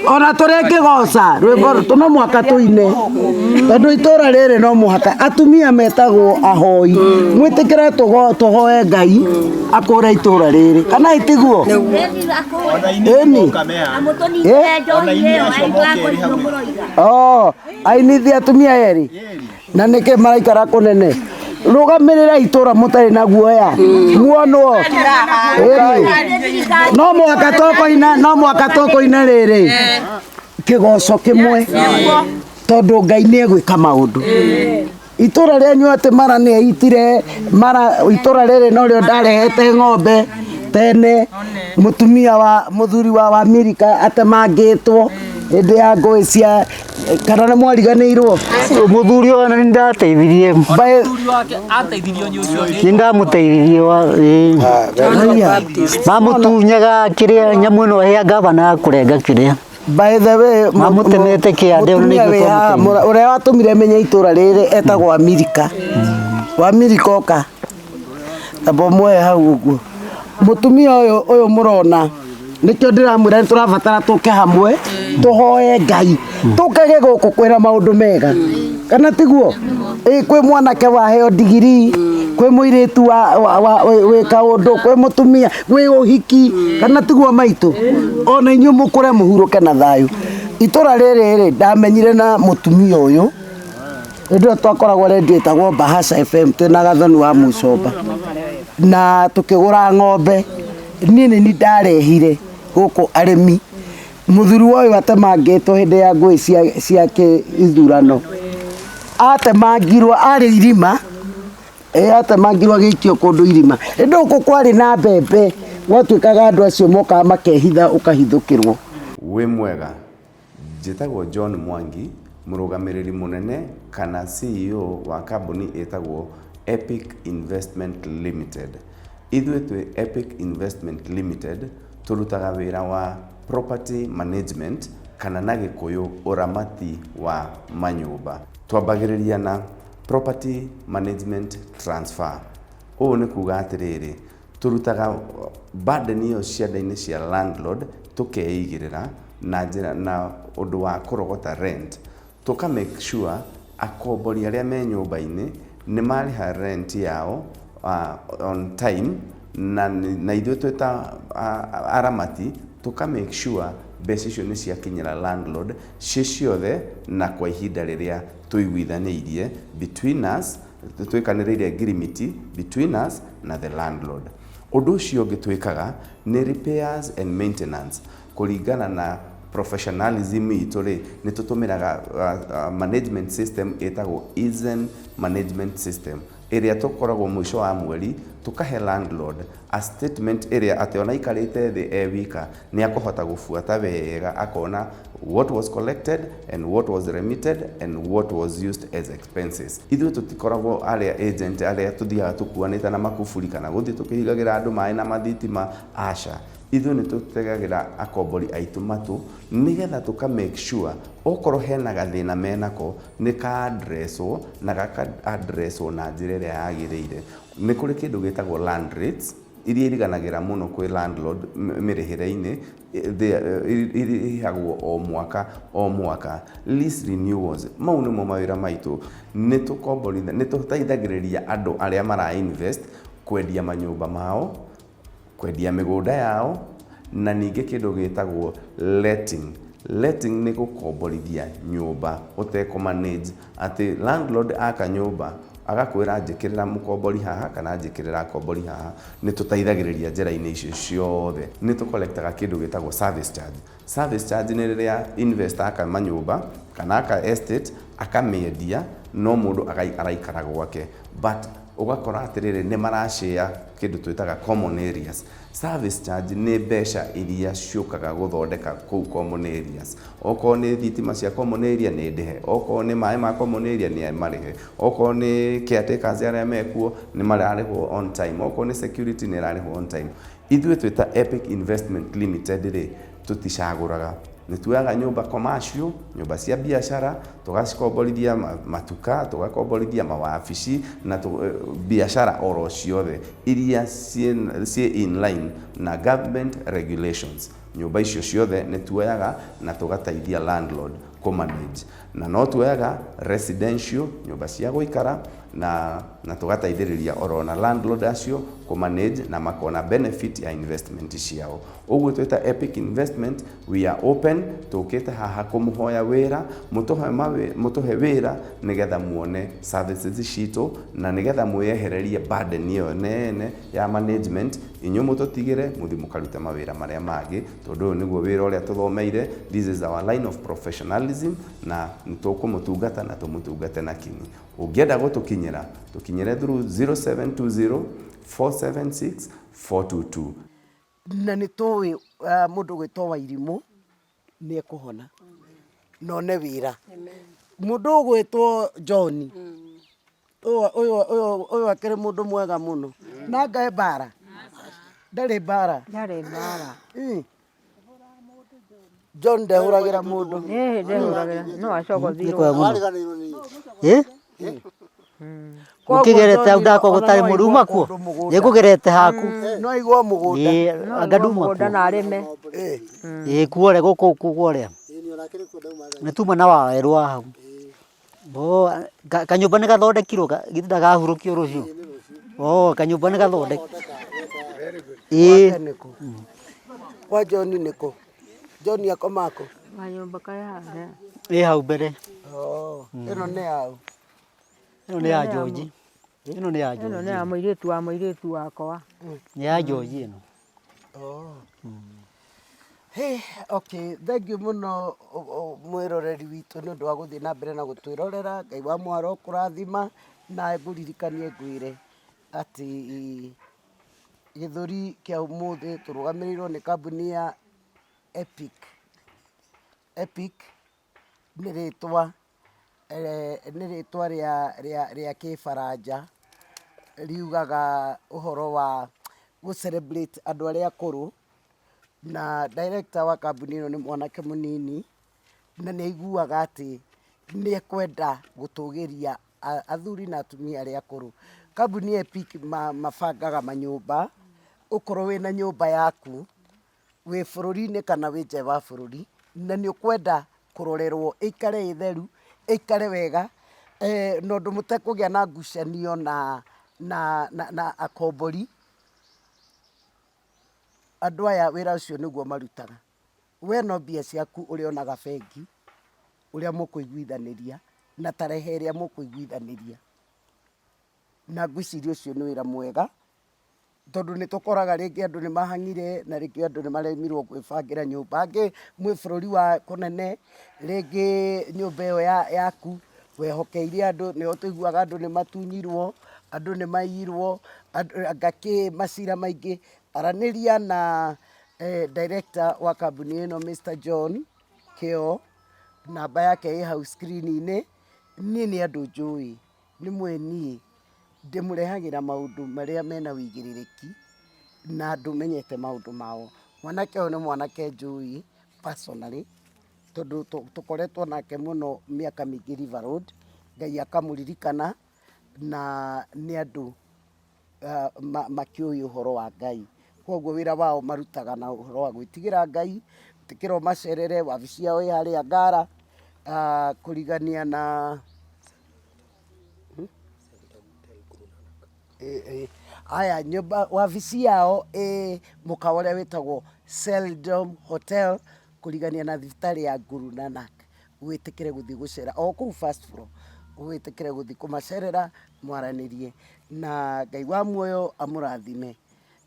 ona tũrĩkĩgoca rwĩmbo rũtũ no mũhaka tũine tondũ itũra rĩrĩ no mũhaka atumia metagwo ahoi mwĩtĩkĩre tũhoe Ngai akũre itũra rĩrĩ kana ĩtiguo ĩni Oh, ainithi atumia erĩ na nĩkĩ maraikara kũnene rũgamĩrĩra itũra mũtarĩ na guoya muonwo. Ĩni. No mũhaka tũkũina, no mũhaka tũkũina rĩrĩ kĩgoco kĩmwe tondũ Ngai nĩ egwĩka maũndũ. Itũra rĩanyu atĩ mara nĩ aitire mara itũra rĩrĩ norĩo ndarehete ng'ombe tene mũtumia wa mũthuri wa Wamirika atemangĩtwo hĩndĩ ya ngũĩ cia kana nĩ mwariganĩirwo. Mũthuri ũyũ nĩ ndateithirie. Nĩ ndamũteithirie wa ĩĩ. Mamũtunyaga kĩrĩa nyamũ ĩno ya gavana ya kũrenga kĩrĩa. By the way, Mamũtemete kĩande ona mũtumia nĩguo wĩ haha, twamũteithia. ũrĩa watũmire menye itũra rĩrĩ etagwo Amerika. Wamirika oka. Tamba ũmuoe hau ũguo. Mũtumia ũyũ ũyũ mũrona nĩkĩo ndĩramwĩra nĩ tũrabatara tũke hamwe tũhoe Ngai tũkage gũkũ kwĩra maũndũ mega kana tiguo. Ĩ kwĩ mwanake waheo ndigiri, kwĩ mũirĩtu wĩ kaũndũ, kwĩ mũtumia gwĩ ũhiki kana tiguo maitũ. Ona inyuĩ mũkũre mũhurũke na thayũ. Itũra rĩrĩ rĩ ndamenyire na mũtumia ũyũ hĩndĩ ĩyo twakoragwo redio ĩtagwo Bahasha FM twĩna Gathoni wa Mũcomba na tũkĩgũra ng'ombe. Niĩ nĩ niĩ ndarehire gũkũ arĩmi. Mũthuri wa ũyũ atemangĩtwo hĩndĩ ya ngũĩ cia kĩithurano. Atemangirwo arĩ irima, atemangirwo agĩikio kũndũ irima. Hĩndĩ ĩyo gũkũ kwarĩ na mbembe, gwatuĩkaga andũ acio mokaga makehitha ũkahithũkĩrwo. Wĩ mwega, njĩtagwo John Mwangi, mũrũgamĩrĩri mũnene kana CEO wa kambuni ĩtagwo Epic Investment Limited. Ithuĩ twĩ Epic Investment Limited tũrutaga wĩra wa property management kana na gĩkũyũ ũramati wa manyũmba. Twambagĩrĩria na property management transfer. Ũũ nĩ kuga atĩrĩrĩ, tũrutaga burden ĩyo cianda-inĩ cia landlord tũkeigĩrĩra na njĩra na ũndũ wa kũrogota rent. Tũka make sure akombori arĩa me nyũmba-inĩ nĩ marĩha rent yao on time na ithuĩ twĩ ta aramati tũka make sure mbeca icio nĩ ciakinyĩra landlord ciĩ ciothe na kwa ihinda rĩrĩa tũiguithanĩirie between us, twĩkanĩrĩire ngirimiti between us na the landlord. Ũndũ ũcio ũngĩ twĩkaga nĩ repairs and maintenance kũringana na Professionalism itũ rĩ, nĩ tũtũmĩraga management system ĩtagwo Eazen Management System, ĩrĩa tũkoragwo mũico wa mweri tũkahe landlord a statement ĩrĩa atĩ ona aikarĩte thĩ e wika nĩ akũhota gũbuata wega akona what was collected and what was remitted and what was used as expenses. Ithuĩ tũtikoragwo arĩa agent arĩa tũthiaga tũkuanĩte na makuburi kana gũthiĩ tũkĩhingagĩra andũ maĩ na mathitima, aca. Ithuĩ nĩ tũtegagĩra akombori aitũ matũ nĩgetha tũka make sure okorwo hena gathĩna menako nĩ ka addresswo na gaka addresswo na njĩra ĩrĩa yagĩrĩire. Nĩ kũrĩ kĩndũ gĩtagwo land rates iria iriganagĩra mũno kwĩ landlord mĩrĩhĩre-inĩ irĩhagwo o mwaka o mwaka. Lease renewals, mau nĩmo mawĩra maitũ. Nĩ tũkomborithia, nĩ tũteithagĩrĩria andũ arĩa mara invest kwendia manyũmba mao, kwendia mĩgũnda yao, na ningĩ kĩndũ gĩtagwo letting. Letting nĩ gũkomborithia nyũmba ũtekũ manage, atĩ landlord aka nyũmba agakwĩra njĩkĩrĩra mũkombori haha kana njĩkĩrĩra akombori haha. Nĩ tũteithagĩrĩria njĩra-inĩ icio ciothe. Nĩ tũkolektaga kĩndũ gĩtagwo service charge. Service charge nĩ rĩrĩa investor aka manyũmba kana aka estate akamĩendia no mũndũ araikara gwake, but ũgakora atĩrĩrĩ nĩ marashare kĩndũ twĩtaga common areas. Service charge nĩ mbeca iria ciũkaga gũthondeka kũu common areas. Okorwo nĩ thitima cia common area nĩ ndĩhe, okorwo nĩ maĩ ma common area nĩ marĩhe, okorwo nĩ caretakers arĩa mekuo nĩ mararĩhwo on time, okorwo nĩ security nĩ ĩrarĩhwo on time. Ithuĩ twĩ ta Epic Investment Limited rĩ, tũticagũraga. Nĩ tuoyaga nyũmba commercial, nyũmba cia biacara, tũgacikomborithia matuka, tũgakomborithia mawabici na biacara oro ciothe iria ciĩ in line na government regulations. Nyũmba icio ciothe nĩ tuoyaga na tũgateithia landlord kũ manage. Na no tuoyaga residential, nyũmba cia gũikara, na tũgateithĩrĩria oro na landlord acio kũ manage na makona benefit ya investment ciao. Ũguo twĩ ta Epic Investment, we are open, tũkĩte haha kũmũhoya wĩra, mũtũhe wĩra nĩgetha muone services citũ na nĩgetha mwĩyehererie burden ĩyo nene ya management, inyuĩ mũtũtigĩre mũthiĩ mũkarute mawĩra marĩa mangĩ, tondũ ũyũ nĩguo wĩra ũrĩa tũthomeire. This is our line of professionalism na nĩtũkũmũtungata na tũmũtungate na kinyi. Ũngĩenda gũtũkinyĩra, tũkinyĩre through 0720 476 422. Na nĩ tũĩ mũndũ ũgwĩtwo Wairimũ nĩ ekũhona na one wĩra. Mũndũ ũgwĩtwo John, ũyũ akĩrĩ mũndũ mwega mũno. Na anga e mbara? Ndarĩ mbara? Ndarĩ mbara. John ndehũragĩra mũndũ. Ĩĩ ndehũragĩra, no acogothirwo. Ĩ? Ũkĩgerete hau ndakwa gũtarĩ mũndũ uma kuo? Nĩngũgerete haku. No aigwo mũgũnda. Ĩĩ anga nduma Mũgũnda kuo. na arĩme. Ĩĩ kuore gũkũ kuoria. Nĩ tuma na wawerũ wa hau. Oh, kanyũmba nĩ gathondekirwo githĩ ndagahurũkio rũciũ? Oh, kanyũmba nĩ gathondeke. Ĩĩ. Gwake nĩkũ? Kwa John nĩkũ? John akomaga kũ? Kanyũmba karĩa haha. Ĩ hau mbere. Oh, ĩno nĩ yaũ? Ĩno nĩ ya George. Ĩno nĩ ya Ĩno nĩ George. ya mũirĩtu wa mũirĩtu wakwa. Nĩ ya George ĩno. Oh. Hey, okay, thank you mũno mwĩroreri witũ nĩ ũndũ wa gũthiĩ na mbere na gũtwĩrorera. Ngai wa mwaro kũrathima na ngũririkanie ngwĩre atĩ gĩthũri kĩa ũmũthĩ tũrũgamĩrĩirwo nĩ kambuni ya Epic. Epic nĩ rĩtwa nĩ rĩtwa rĩa kĩbaranja riugaga ũhoro wa gũ celebrate andũ arĩa akũrũ, na director wa kambuni ĩno nĩ mwanake mũnini na nĩ aiguaga atĩ nĩ ekwenda gũtũgĩria athuri na atumia arĩa akũrũ. Kambuni ya Epic mabangaga manyũmba, ũkorwo wĩna nyũmba yaku wĩ bũrũri-inĩ kana wĩ nja wa bũrũri, na nĩ ũkwenda kũrorerwo ĩikare ĩ theru, ĩikare wega, na ũndũ mũtekũgĩa na ngucanio na akombori, andũ aya wĩra ũcio nĩguo marutaga. We no mbia ciaku ũrĩonaga bengi, ũrĩa mũkũiguithanĩria, na tarehe ĩrĩa mũkũiguithanĩria. Na ngwĩciria ũcio nĩ wĩra mwega. Tondũ nĩ tũkoraga rĩngĩ andũ nĩ mahang'ire na rĩngĩ andũ nĩ maremirwo gwĩbangĩra nyũmba. Angĩ mwĩ bũrũri wa kũnene, rĩngĩ nyũmba ĩyo yaku wehokeire andũ, nĩho tũiguaga andũ nĩ matunyirwo, andũ nĩ maiyirwo, anga kĩ macira maingĩ. Aranĩria na director wa kambuni ĩno Mr John Kĩo, namba yake ĩ hau screen -inĩ. Niĩ nĩ andũ njũĩ, nĩ mũĩ niĩ ndĩmũrehagĩra maũndũ marĩa mena wĩigĩrĩrĩki na andũ menyete maũndũ mao. Mwanake ũyũ nĩ mwanake njũĩ personally tondũ tũkoretwo nake mũno mĩaka mĩingĩ River Road, Ngai akamũririkana na nĩ andũ makĩũĩ ũhoro wa Ngai. Koguo wĩra wao marutaga na ũhoro wa gwĩtigĩra Ngai, ĩtĩkĩra ũmacerere, wabici yao ĩ harĩa Ngara, kũrigania na Aya nyũmba wabici yao ĩ mũkawa ũrĩa wĩtagwo Seldom Hotel kũrigania na thibitarĩ ya Guru Nanak. Wĩtĩkĩre gũthiĩ gũcera o kũu first floor, wĩtĩkĩre gũthiĩ kũmacerera mwaranĩrie na Ngai wa muoyo amũrathime.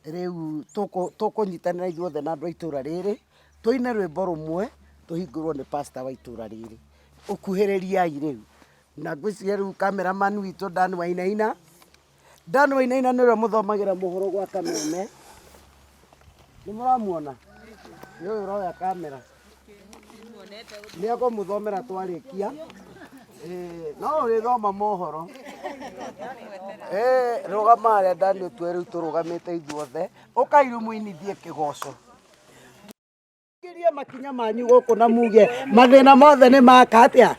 Rĩu tũkũnyitanĩra ithuothe na andũ a itũra rĩrĩ, tũine rwĩmbo rũmwe tũhingũrwo nĩ pastor wa itũra rĩrĩ. Ũkuhĩrĩriai rĩu. Na ngwĩciria rĩu cameraman witũ Dan Wainaina, Dan Wainaina nĩ ũrĩa mũthomagĩra mohoro gwa Kameme. Nĩ mũramuona? Nĩ ũyũ ũroya kamera. Nĩ ekũmũthomera twarĩkia. No ũrĩthoma mohoro. Rũgama harĩa Dan ũtue rĩu tũrũgamĩte ithuothe. Ũkai rĩu mũinithie kĩgoco. Kirie makinya manyu gũkũ na muge mathĩna mothe nĩ maka atĩa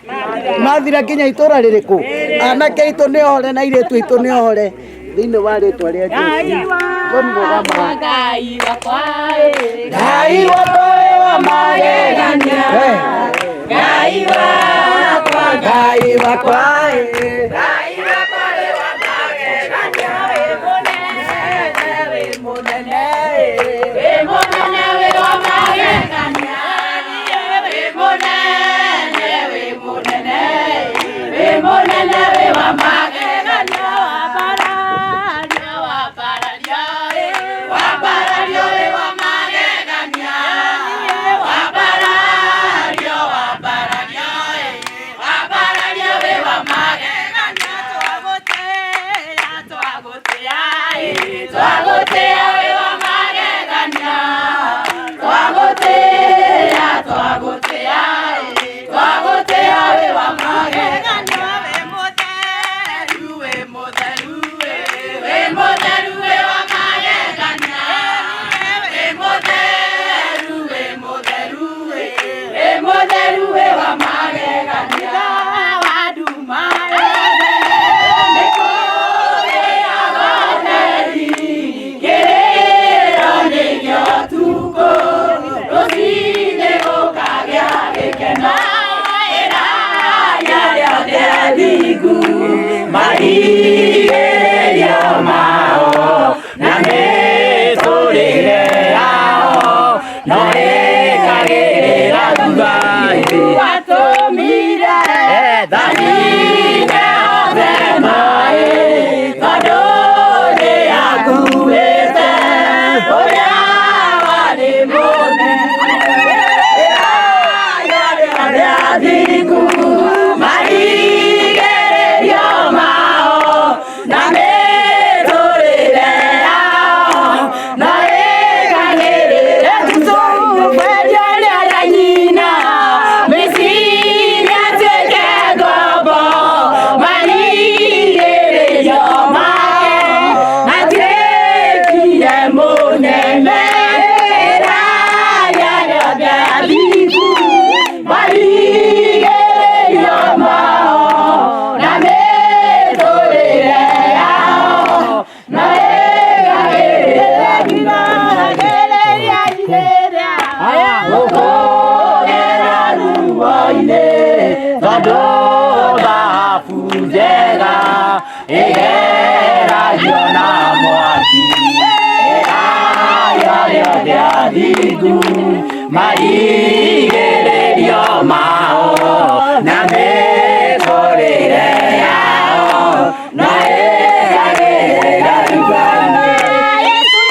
mathira nginya itũra rĩrĩkũ anake aitũ nĩ ohore na airĩtu aitũ nĩ ohore thĩinĩ wa rĩtwa rĩa Jesũ Tũmũgama. Ngai wakwa Ngai wakwa wĩ wa magegania Ngai wakwa Ngai wakwa Ngai wakwa wĩ wa magegania wĩ mũnene wĩ mũnene wĩ mũnene wĩ wa magegania wĩ mũnene wĩ mũnene wĩ mũnene wĩ wa magegania wambararia wambararia wambararia wĩ wa magegania wambararia wambararia wambararia wĩ wa magegania twagũtĩĩa twagũtĩĩa twagũtĩĩa wĩ wa magegania twagũtĩĩa twagũtĩĩa twagũtĩĩa wĩ wa magegania wĩ mũtheru wĩ mũtheru wĩ mũtheru wĩ wa magegania wĩ mũtheru wĩ mũtheru wĩ mũtheru wĩ wa magegania wa nduma yothe nĩ kũrĩaga ũtheri kĩrĩro nĩkĩo ũtukũ rũcinĩ gũkagĩa gĩkeno ĩraria rĩothe athingu marigĩrĩrio mao na mĩtũrĩre yao no ĩkagĩrĩra thutha-inĩ watũmire thanine othe maĩ tondũ nĩakuĩte ũrĩa warĩ mũnene ĩraria rĩothe athingu marigĩrĩrio mao na mĩtũrĩre yao no ĩkagĩrĩra thutha-inĩ rĩa nyina Misiri atuĩke ngombo marigĩrĩrio make atuĩkire mũnene ĩraria rĩothe athingu marigĩrĩrio mao na mĩtũrĩre yao no ĩkagĩrĩra gũkũgera ruo-inĩ tondũ thahabu njega ĩgeragio na mwaki ĩraria rĩothe athingu marigĩrĩrio mao na mĩtũrĩre yao no ĩkagĩrĩra thutha-inĩ.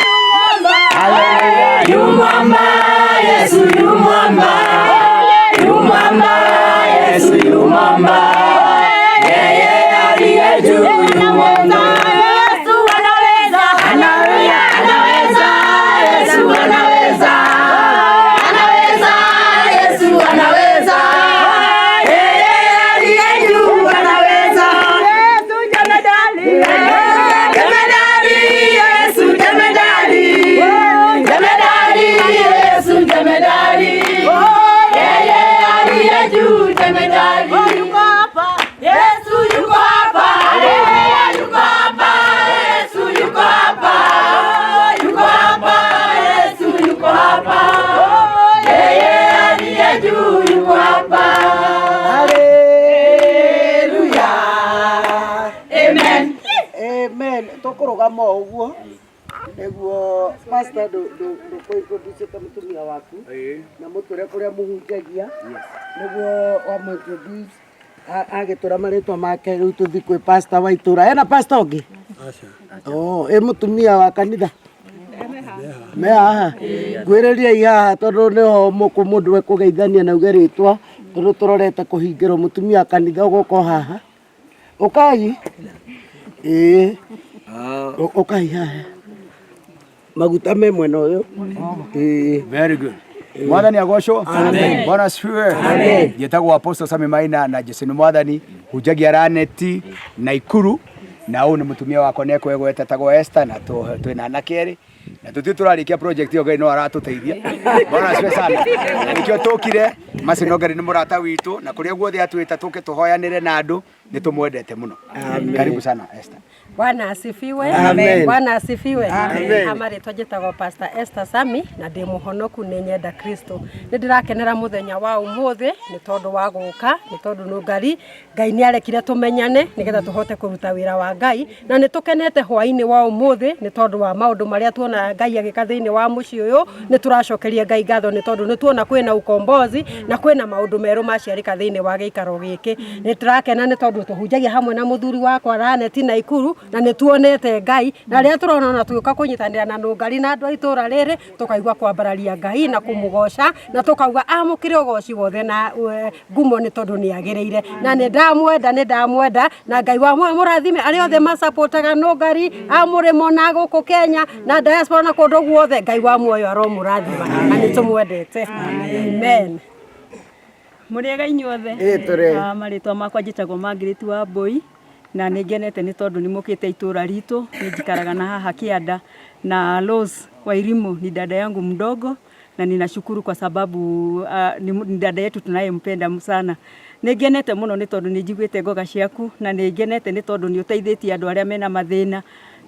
Tũkũrũgama o ũguo nĩguo pastor ndũkũ-introduce mũtumia waku na mũtwĩre kũrĩa mũhunjagia nĩguo wamũ-introduce agĩtwĩra marĩtwa make rĩu tũthiĩ kwĩ pastor wa itũra. Ena pastor ũngĩ? Oh, ĩ mũtumia wa kanitha me haha ngwĩrĩriai haha tondũ nĩho mũkũ mũndũ ekũgeithania na uge rĩtwa tondũ tũrorete kũhingĩrwo mũtumia wa kanitha ũgũka o haha ũkai ĩĩ ũkai haha maguta me mwena ũyũ ĩĩ. Very good. Mwathani agocwo. Amen. Bwana asifiwe. Amen. Njĩtagwo Apostle Sami Maina na Jesu nĩ Mwathani, hunjagia Raneti na Ikuru na ũyũ nĩ mũtumia wakwa nĩ ekwegweta etagwo Esther na twĩna anake erĩ na tũtiũ tũrarĩkia project ĩyo Ngai no aratũteithia. Bwana asifiwe sana. Na nĩkĩo tũkire Mercy Nongari nĩ mũrata witũ na kũrĩa guothe atwĩta tũke tũhoyanĩre na andũ nĩ tũmwendete mũno. Karibu sana Esther. Bwana asifiwe. Amen. Bwana asifiwe. Amen. Amarĩtwa njĩtagwo Pastor Esther Sami na ndĩ mũhonoku nĩ nyenda Kristo. Nĩ ndĩrakenera mũthenya wa ũmũthĩ nĩ tondũ wa gũka, nĩ tondũ nũngari Ngai nĩ arekire tũmenyane nĩgetha tũhote kũruta wĩra wa Ngai, na nĩ tũkenete hwainĩ wa ũmũthĩ nĩ tondũ wa maũndũ marĩa tuona Ngai agĩka thĩinĩ wa mũciĩ ũyũ. Nĩ tũracokeria Ngai ngatho nĩ tondũ nĩ tuona kwĩna ukombozi na kwĩna maũndũ merũ maciarĩka thĩinĩ wa gĩikaro gĩkĩ. Nĩ tũrakena nĩ tondũ tũhunjagia hamwe na mũthuri wakwa Raneti na Ikuru na nĩ tuonete Ngai, na rĩrĩa tũrona ona tũgĩũka kũnyitanĩra na nũngari na andũ a itũra rĩrĩ tũkaigua kwambararia Ngai na kũmũgoca na tũkauga amũkĩre ũgoci wothe na ngumo nĩ tondũ nĩ agĩrĩire, na nĩ ndamwenda, nĩ ndamwenda, na Ngai wa muoyo mũrathime arĩa othe macapotaga nũngari a mũrĩmo na gũkũ Kenya na diaspora na kũndũ guothe. Ngai wa muoyo aromũrathima na nĩ tũmwendete. Amen. Mũrĩega inyuothe. Ĩĩ tũrĩ. Marĩtwa makwa njĩtagwo Margaret Wambui na nĩ ngenete nĩ tondũ nĩ mũkĩte itũra ritũ. Nĩ njikaraga na haha kĩanda na Rose Wairimu ni dada yangu mdogo na ninashukuru kwa sababu ni dada yetu tunayempenda sana. Nĩ ngenete mũno nĩ tondũ nĩ njiguĩte ngoga ciaku na nĩ ngenete nĩ tondũ nĩ ũteithĩtie andũ arĩa mena mathĩna.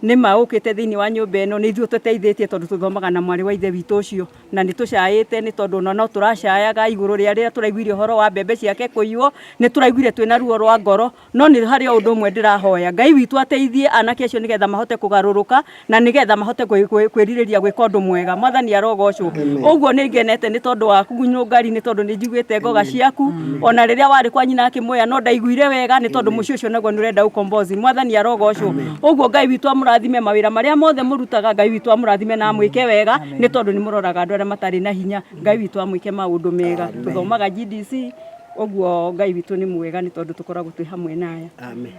Nĩ ma ũkĩte thĩinĩ wa nyũmba ĩno nĩ ithuĩ tũteithĩtie tondũ tũthomaga na mwarĩ wa ithe witũ ũcio na nĩ tũcaĩte nĩ tondũ ona no tũracayaga igũrũ rĩa rĩrĩa tũraiguire ũhoro wa mbembe ciake kũiywo, nĩ tũraiguire twĩna ruo rwa ngoro, no nĩ harĩ o ũndũ ũmwe ndĩrahoya Ngai witũ ateithie anake acio nĩgetha mahote kũgarũrũka na nĩgetha mahote kwĩrirĩria gwĩka ũndũ mwega. Mwathani arogocwo. Ũguo nĩ ngenete nĩ tondũ waku Nũngari, nĩ tondũ nĩ njiguĩte ngoga ciaku ona rĩrĩa warĩ kwa nyina akĩmwĩra no ndaiguire wega nĩ tondũ mũciĩ ũcio naguo nĩ ũrenda ukombozi. Mwathani arogocwo. Ũguo Ngai witũ amũrathime mawĩra marĩa mothe mũrutaga, Ngai witũ amũrathime na amwĩke wega nĩ tondũ nĩ mũroraga andũ arĩa matarĩ na hinya. Ngai witũ amwĩke maũndũ mega. Tũthomaga GDC, ũguo Ngai witũ nĩ mwega nĩ tondũ tũkoragwo twĩ hamwe naye. Amen.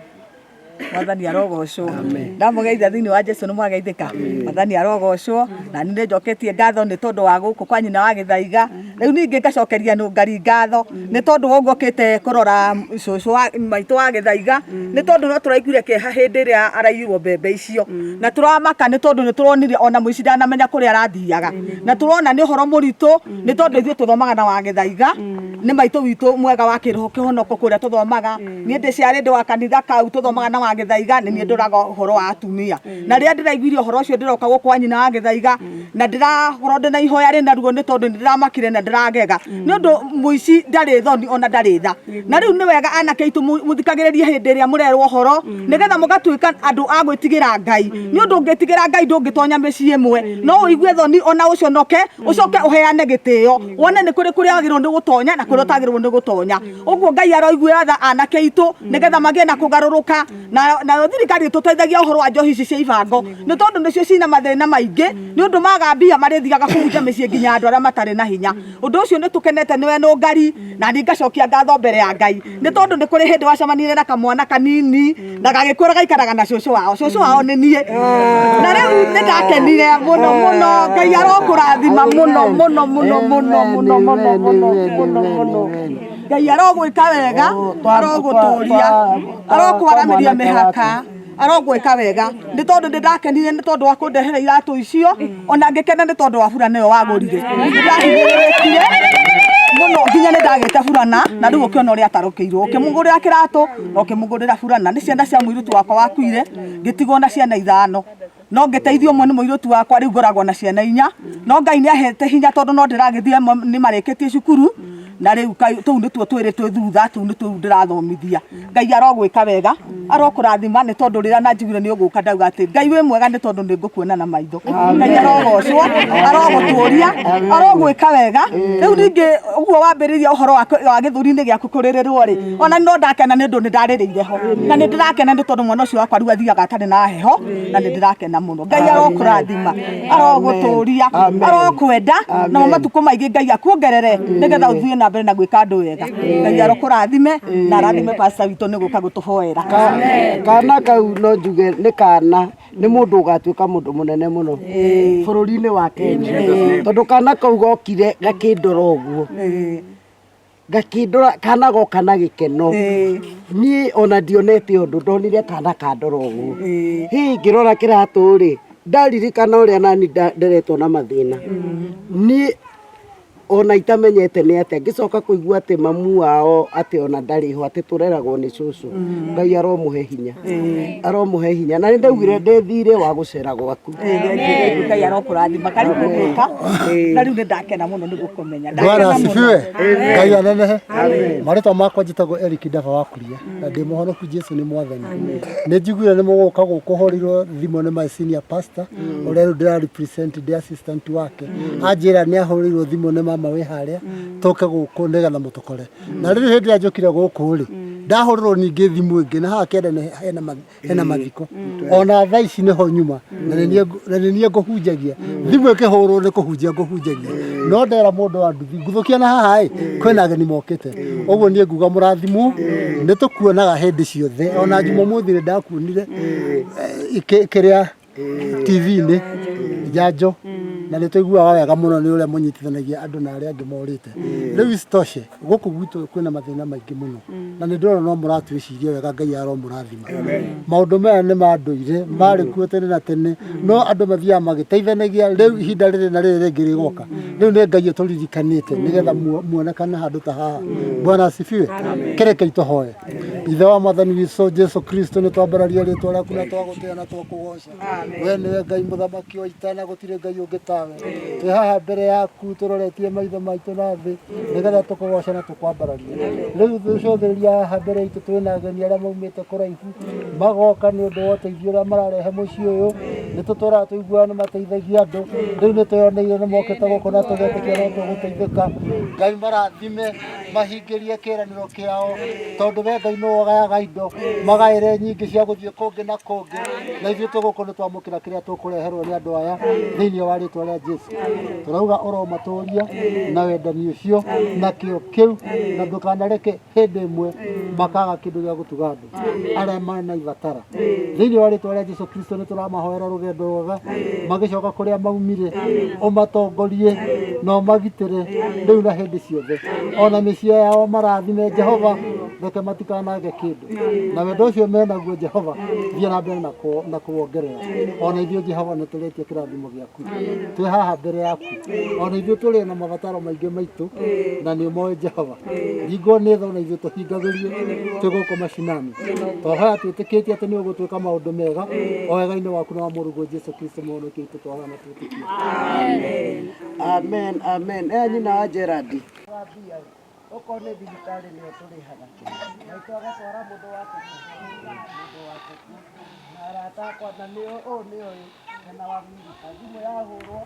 Mwathani arogocwo. Ndamũgeithia thĩinĩ wa Jesu nĩ mwageithĩka. Mwathani arogocwo. Na niĩ nĩ njoketie ngatho nĩ tondũ wa gũkũ kwa nyina wa Gĩthaiga. Rĩu ningĩ ngacokeria Nũngari ngatho nĩ tondũ wa ũguo okĩte kũrora cũcũ wa maitũ wa Gĩthaiga, nĩ tondũ no tũraiguire kĩeha hĩndĩ ĩrĩa araiyirwo mbembe icio, na tũramaka nĩ tondũ nĩ tũronire ona mũici ndanamenya kũrĩa arathiaga, na tũrona nĩ ũhoro mũritũ nĩ tondũ ithuĩ tũthomaga na wa Gĩthaiga, nĩ maitũ witũ mwega wa kĩroho kĩhonoko kũrĩa tũthomaga. Niĩ ndĩciarĩ ndĩ wa kanitha kau tũthomaga na wa Gĩthaiga, nĩ niĩ ndoraga ũhoro wa atumia, na rĩrĩa ndĩraiguire ũhoro ũcio ndĩroka gũkũ kwa nyina wa Gĩthaiga na ndĩrakorwo ndĩna ihoya rĩna ruo nĩ tondũ nĩ ndĩramakire na ndĩragega nĩ ũndũ mũici ndarĩ thoni ona ndarĩ tha. Na rĩu nĩ wega anake aitũ mũthikagĩrĩrie hĩndĩ ĩrĩa mũrerwo ũhoro nĩgetha mũgatuĩka andũ a gwĩtigĩra Ngai, nĩ ũndũ ũngĩtigĩra Ngai ndũngĩtonya mĩciĩ ĩmwe, no ũigue thoni ona ũconoke, ũcoke ũheane gĩtĩo, wone nĩ kũrĩ kũrĩa wagĩrĩirwo nĩ gũtonya na kũrĩa ũtagĩrĩirwo nĩ gũtonya. Ũguo Ngai aroiguĩra tha anake aitũ nĩgetha magĩe na kũgarũrũka, nayo thirikari ĩtũteithagia ũhoro wa njohi ici cia ibango nĩ tondũ nĩcio cina mathĩna maingĩ, nĩ ũndũ maga mbia marĩthiaga kũhunja mĩciĩ nginya andũ arĩa matarĩ na hinya. Ũndũ ũcio nĩ tũkenete nĩwe Nũngari, na niĩ ngacokia ngatho mbere ya Ngai nĩ tondũ nĩ kũrĩ hĩndĩ wacemanirie na kamwana kanini na gagĩkũra gaikaraga na cũcũ wao. Cũcũ wao nĩ niĩ, na rĩu nĩ ndakenire mũno mũno. Ngai arokũrathima mũno mũno mũno mũno mũno mũno mũno mũno mũno. Ngai arogwĩka wega, arogũtũria, arokwaramĩria mĩhaka, arogwĩka wega nĩ tondũ nĩ ndakenire nĩ tondũ wa kũndehera iratũ icio, ona ngĩkena nĩ tondũ wa burana ĩyo wagũrire. Nĩ ndahinyĩrĩrĩkire mũno nginya nĩ ndagĩte burana, na rĩu ũkĩona ũrĩa atarũkĩirwo, ũkĩmũgũrĩra kĩratũ na ũkĩmũgũrĩra burana. Nĩ ciana cia mũirĩtu wakwa wakuire, ngĩtigwo na ciana 5, no ngĩteithio ũmwe nĩ mũirĩtu wakwa, rĩu ngoragwo na ciana 4. No Ngai nĩ ahete hinya tondũ no ndĩragĩthiĩ, amwe nĩ marĩkĩtie cukuru. Na rĩu tũu nĩtuo twĩrĩ twĩ thutha, tũu nĩtuo ndĩrathomithia. Ngai arogwĩka wega, arokũrathima nĩ tondũ rĩrĩa na njiguire nĩ ũgũka ndauga atĩ Ngai wĩ mwega nĩ tondũ nĩ ngũkuona na maitho. Ngai arogocwo, arogũtũria, arogwĩka wega. Rĩu ningĩ ũguo wambĩrĩria ũhoro wa gĩthũri-inĩ gĩaku kũrĩrĩrwo rĩ, ona no ndakena nĩ ũndũ nĩ ndarĩrĩire ho, na nĩ ndĩrakena nĩ tondũ mwana ũcio wakwa rĩu athiaga atarĩ na heho, na nĩ ndĩrakena mũno. Ngai arokũrathima, arogũtũria, arokwenda, namo matukũ maingĩ Ngai akuongerere nĩgetha ũthiĩ na mbere na gwĩka andũ wega. Ngai arokũrathime na arathime pastor witũ nĩ gũka gũtũhoera. Kana kau no njuge nĩ kana nĩ mũndũ ũgatuĩka mũndũ mũnene mũno bũrũri-inĩ wa Kenya, tondũ kana kau gokire gakĩndora ũguo, gakĩndora, kana goka na gĩkeno. Niĩ ona ndionete ũndũ, ndonire kana kandora ũguo, hihi ngĩrora kĩratũ rĩ, ndaririkana ũrĩa nani nderetwo na mathĩna. Niĩ ona itamenyete nĩ atĩa, ngĩcoka kũigua atĩ mamu wao atĩ ona ndarĩ ho, atĩ tũreragwo nĩ cũcũ. Ngai aromũhe hinya, aromũhe hinya. Na nĩ ndaugire ndĩ thirĩ wa gũcera gwaku. Ngai arokũrathima, karibu gũka. Na rĩu nĩ ndakena mũno nĩ gũkũmenya. Bwana Ndakena mũno. asifiwe. Ngai anenehe. Marĩtwa makwa njĩtagwo Eric Ndaba wa Kuria na ndĩ mũhonoku, Jesu nĩ mwathani. Nĩ njiguire nĩ mũgũka gũkũ, hũrĩirwo thimũ nĩ my senior pastor ũrĩa rĩu ndĩra represent, ndĩ assistant wake. Anjĩra nĩ ahũrĩirwo thimũ nĩ mama wĩ harĩa tũke gũkũ nĩgetha mũtũkore. Na rĩu hĩndĩ ĩrĩa njũkire gũkũ rĩ, ndahũrĩrwo ningĩ thimũ ĩngĩ na haha kĩanda nĩ hena mathiko. Ona thaa ici nĩho nyuma na nĩ niĩ ngũhunjagia. Thimũ ĩkĩhũrwo nĩ kũhunjia ngũhunjagia. No ndera mũndũ wa nduthi nguthũkia na haha ĩ kwĩna ageni mokĩte. Ũguo niĩ nguga mũrathimwo, nĩ tũkuonaga hĩndĩ ciothe. Ona Jumamothi nĩ ndakuonire kĩrĩa TV-inĩ njanjo, na nĩ tũiguaga wega mũno nĩ ũrĩa mũnyitithanagia andũ na arĩa angĩ morĩte. Rĩu isitoshe gũkũ gwitũ kwĩna mathĩna maingĩ mũno, na nĩ ndĩrona no mũratwĩciria wega. Ngai aromũrathima. Maũndũ maya nĩ ma ndũire, marĩ kuo tene na tene, no andũ mathiaga magĩteithanagia. Rĩu ihinda rĩrĩ na rĩrĩ rĩngĩ rĩgoka, rĩu nĩ Ngai ũtũririkanĩte nĩgetha muonekane handũ ta haha. Bwana asifiwe. Kĩreke tũhoe. Ithe wa Mwathani witũ Jesu Kristo, nĩ twambararia rĩtwa rĩaku na twagũtĩa na twakũgoca. We nĩwe Ngai mũthamaki wa ita na gũtirĩ Ngai ũngĩ tawe. Twĩ haha mbere yaku tũroretie maitho maitũ na thĩ nĩgetha tũkũgoce na tũkwambararie. Rĩu tũcũthĩrĩria haha mbere itũ twĩna ageni arĩa maumĩte kũraihu, magoka nĩ ũndũ wa ũteithio ũrĩa mararehe mũciĩ ũyũ. Nĩ tũtũraga tũiguaga nĩ mateithagia andũ, rĩu nĩ tweyoneire nĩ mokĩte gũkũ na tũgetĩkia no tũgũteithĩka. Ngai marathime, mahingĩrie kĩĩranĩro kĩao, tondũ we Ngai nĩwe ũgayaga indo, magaĩre nyingĩ cia gũthiĩ kũngĩ na kũngĩ, na ithuĩ twĩ gũkũ nĩ twamũkĩra kĩrĩa tũkũreherwo nĩ andũ aya thĩinĩ wa rĩtwa rĩa Jesu. Tũrauga ũromatũria na wendani ũcio na kĩo kĩu, na ndũkanareke hĩndĩ ĩmwe makaga kĩndũ gĩa gũtuga andũ arĩa mena ibatara. Thĩinĩ wa rĩtwa rĩa Jesu Kristo nĩ tũramahoera rũgendo rwega magĩcoka kũrĩa maumire, ũmatongorie na ũmagitĩre rĩu na hĩndĩ ciothe, ona mĩciĩ yao marathime Jehova, reke matikanage kĩndũ, na wendo ũcio menaguo Jehova thiĩ na mbere na kũwongerera. Ona ithuĩ Jehova nĩ tũrĩtie kĩrathimo gĩaku, twĩ haha mbere yaku, ona ithuĩ tũrĩ na mabataro maingĩ maitũ na nĩ ũmoĩ Jehova. Ringwo nĩ tha, ona ithuĩ tũhingagĩrie twĩ gũkũ macinani. Twahoya twĩtĩkĩtie atĩ nĩ ũgũtwĩka maũndũ mega o wega-inĩ waku na wa mũrũguo Jesu Kristo mũhonokia witũ, twahoya na twĩtĩkie. Amen, amen. Nyina wa Gerard. Okorwo nĩ thibitarĩ nĩyo tũrĩhaga. Maitũ agatwara mũndũ wa mũndũ wa na arata akwa na nĩo ũũ nĩo hena wa Milika. Thimũ yahũrwo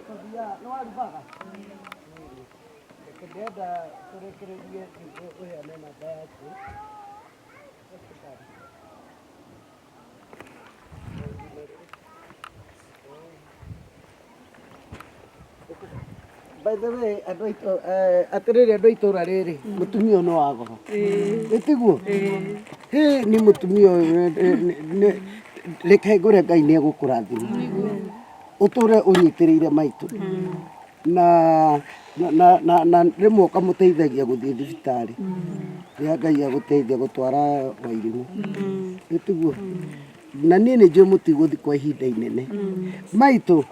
tũthiaga nĩ warugaga. Reke ndĩrenda tũrĩkĩrĩrie nĩguo ũheane namba yaku. By the way, andũ aitũ, atĩrĩrĩ andũ a itũra rĩrĩ, mũtumia ũyũ nĩ wa goro. Ĩtiguo? Hĩ, nĩ mũtumia ũyũ, reke ngwĩre Ngai nĩ egũkũrathima. Ũtũre ũnyitĩrĩire maitũ. Na rĩmwe ũkamũteithagia gũthiĩ thibitarĩ. Rĩrĩa Ngai agũteithia gũtwara Wairimũ. Ĩtiguo? Na niĩ nĩ njũĩ mũtigũthiĩ kwa ihinda inene. Maitũ,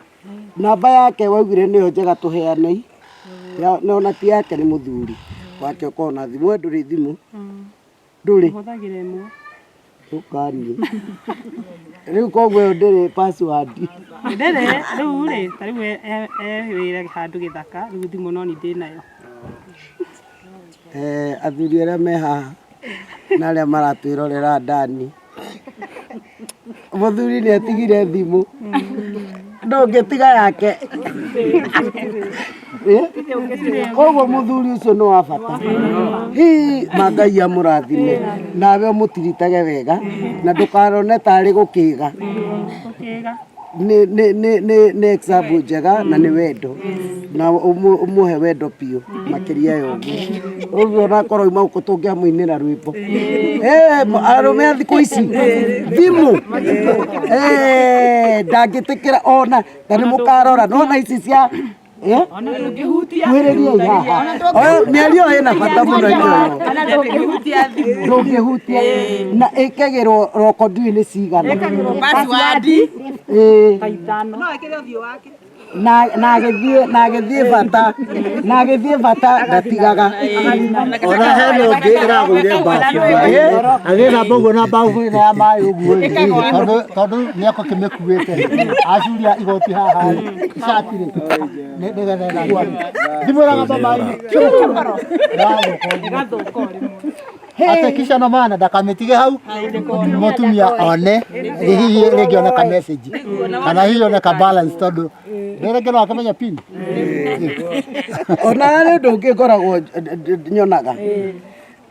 namba yake waugire nĩyo njega tũheanei, na ona ti yake nĩ mũthuri wake ũkoragwo na thimũ. We ndũrĩ thimũ? Ndũrĩ? Hũthagĩra ĩmwe. Ndũkanie. Rĩu koguo ĩyo ndĩrĩ password. Ndĩrĩ, rĩu rĩ, ta rĩu e wĩra handũ gĩthaka, rĩu thimũ no niĩ ndĩnayo. Eh, athuri arĩa me haha na arĩa maratwĩrorera ndani mũthuri nĩ atigire thimũ ndũngĩtiga yake Eh? koguo mũthuri ũcio nĩ wa bata hii ma Ngai amũrathime nawe ũmũtiritage wega na ndũkarone tarĩ gũkĩga nĩ nĩ nĩ nĩ nĩ example njega na nĩ wendo na ũmũhe wendo biũ makĩria ya ũguo ũguo onakorwo ima gũkũ tũngĩamũinĩra rwĩmbo Eh, arũme a thikũ ici thimũ Eh, ndangĩtĩkĩra ona ta nĩ mũkarora nona ici cia Eh? Kwĩrĩriai haha Oyo, mĩario ĩna bata mũno ĩkĩoywo ndũngĩhutia na ĩkagĩrwo roko ndiũĩ nĩ cigana Ĩĩ. Na na agĩthiĩ na agĩthiĩ bata na agĩthiĩ bata ndatigaga Ona hena ũngĩ ĩragũire mbabu agĩthamba ũguo na mbabu ĩno ya maĩ ũguo ĩ, tondũ tondũ nĩekũkĩmĩkuĩte acuria igoti haha rĩ, icati rĩ nĩgetha ĩthambio. Thimũ ĩragamba maĩ-inĩ atĩ kisha na maana ndakamĩtige hau mũtumia one hihi rĩngĩ one ka message kana hihi one ka balance tondũ rĩngĩ no akĩmenye pin ona harĩ ũndũ ũngĩ ngoragwo nyonaga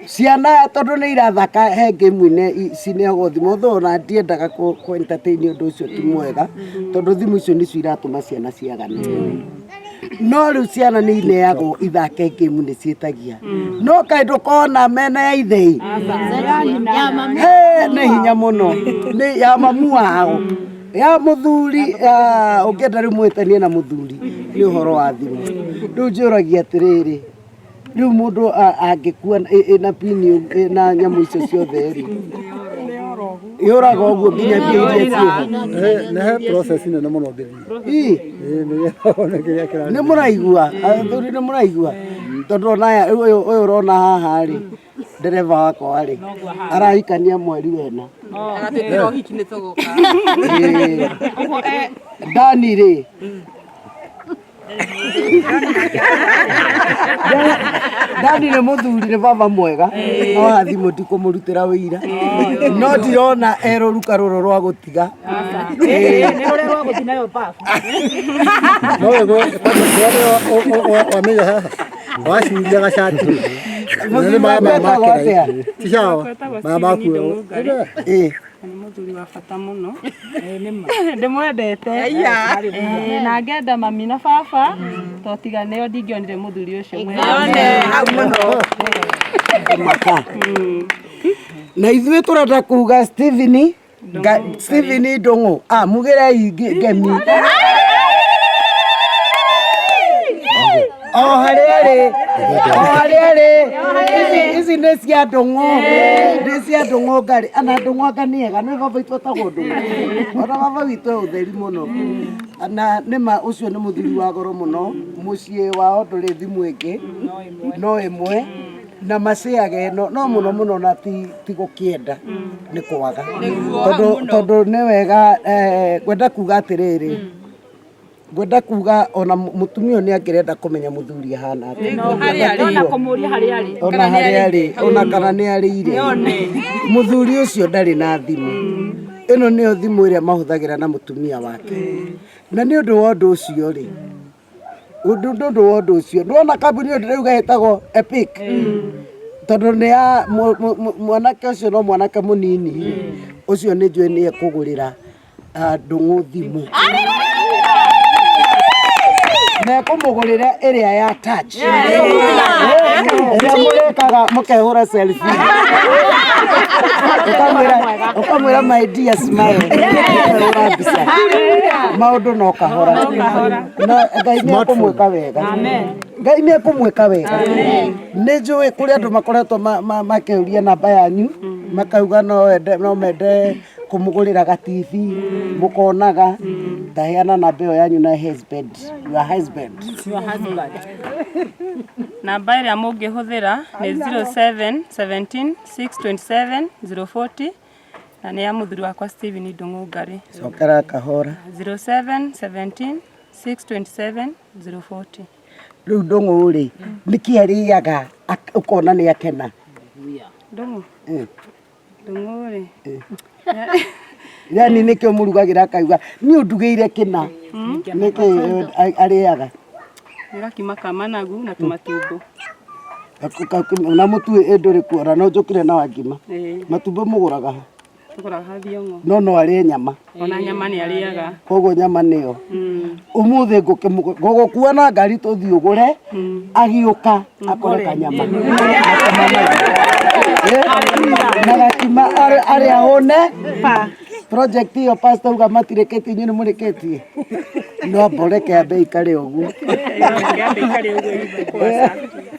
ciana tondũ nĩ irathaka he game-inĩ cineagwo thimũ although ona ndiendaga kũ entertain ũndũ ũcio ti mwega tondũ thimũ icio nĩcio iratũma ciana ciagane no rĩu ciana nĩ ineagwo ithake game nĩ ciĩtagia no kaĩ ndũkona mena ya ithe he nĩ hinya mũno nĩ ya mamu wao ya mũthuri ah, ũngĩenda rĩu mwĩtanie na mũthuri nĩ ũhoro wa thimũ rĩu njũragia atĩrĩrĩ rĩu mũndũ angĩkua ĩna pini ĩna nyamũ icio ciothe rĩ yũraga ũguo nginya mbia iria ciĩho nĩ he process nene mũno ũngĩthiĩ Ii. Ĩĩ, nĩgetha wone kĩrĩa kĩrathiĩ. nĩ mũraigua athuri nĩ mũraigua tondũ ona aya ũyũ ũyũ ũrona haha rĩ ndereba wakwa rĩ arahikania mweri wena Agatwĩkĩra ũhiki nĩ tũgũka. Ĩĩ. Dani rĩ Dani nĩ mũthuri nĩ baba mwega no haha thimũ ndikũmũrutĩra wĩira no ndirona erũruka rũrũ rwa gũtiga Ĩĩ. Nĩ rũrĩa rwa gũthiĩ nayo babu. No wĩgue wamenya haha wacuria gacati Mũthuri nĩ maya waku etagwo makĩra atĩa? ti sawa maya makuo Ĩĩ. Na nĩ mũthuri wa bata mũno ndĩmwendete Ĩĩ, na ngenda mami na baba to tiga nĩo ndingĩonire mũthuri ũcio mwega. Maka. Na ithuĩ tũrenda kuga Stephen Stephen Ndung'u ah mugĩrei ngemi o harĩa arĩ o harĩa arĩ ici ici nĩ cia Ndung'u nĩ cia Ndung'u ngarĩ ana Ndung'u anga nĩ ega nĩ baba witũ etagwo Ndung'u ona baba witũ e ũtheri mũno na nĩma ũcio nĩ mũthuri wa goro mũno mũciĩ wao ndũrĩ thimũ ĩngĩ no ĩmwe na maciaga ĩno no mũno mũno na ti ti gũkĩenda nĩ kwaga tondũ tondũ nĩ wega eh, ngwenda kuga atĩrĩrĩ ngwenda kuga ona mũtumia ũyũ nĩ angĩrenda kũmenya mũthuri ahana atĩa Ona kũmũria harĩa arĩ. ona harĩa arĩ ona kana nĩ arĩire mũthuri ũcio ndarĩ na thimũ ĩno nĩyo thimũ ĩrĩa mahũthagĩra na mũtumia wake na nĩ ũndũ wa ũndũ ũcio rĩ ũndũ ũndũ wa ũndũ ũcio ndwona kambuni ĩyo ndĩrauga ĩtagwo Epic tondũ nĩ ya mwanake ũcio no mwanake mũnini ũcio nĩ njũĩ nĩ ekũgũrĩra ah, Ndung'u thimũ na ekũmũgũrĩra ĩrĩa ya touch ĩrĩa mũrĩkaga mũkehũra selfie ũkamwĩra ũkamwĩra my dear smile ũkehũra mbica maũndũ no kahora na Ngai nĩ ekũmwĩka wega Ngai nĩ ekũmwĩka wega nĩ njũĩ kũrĩ andũ makoretwo makĩũria namba yanyu makauga no ende no mende kũmũgũrĩra ga TV mũkonaga ndaheana namba ĩyo yanyu na husband your husband Namba ĩrĩa mũngĩhũthĩra nĩ 07 17 627 040 na nĩ ya mũthuri wakwa Stephen Ndung'u Ngari. Cokera kahora. 07 17 627 040. Rĩu Ndũng'ũ rĩ, nĩkĩ arĩaga ũkona nĩ akena? Ndũng'ũ. Ndũng'ũ rĩ. Yani nĩkĩ ũmũrugagĩra akauga niĩ ũndugĩire kĩna? Nĩkĩ arĩaga? Nĩ gakima ka managu na tũmatumbo. Na mũtu ĩ ndũrĩ kuo ona no njũkire na wa ngima. Matumbĩ mũgũraga ha? Tũgũraga ha Thiong'o. No no arĩe nyama. Ona nyama nĩ arĩaga. Koguo nyama nĩyo. Ũmũthĩ ngũgũkua na ngari tũthiĩ ũgũre, agĩũka akore kanyama. Na gakima arĩ ahũne. Project ĩyo pastor auga matirĩkĩtie, inyuĩ nĩ mũrĩkĩtie? No amba ũreke ambe aikare ũguo. Reke ambe aikare ũguo ihinda kwanza.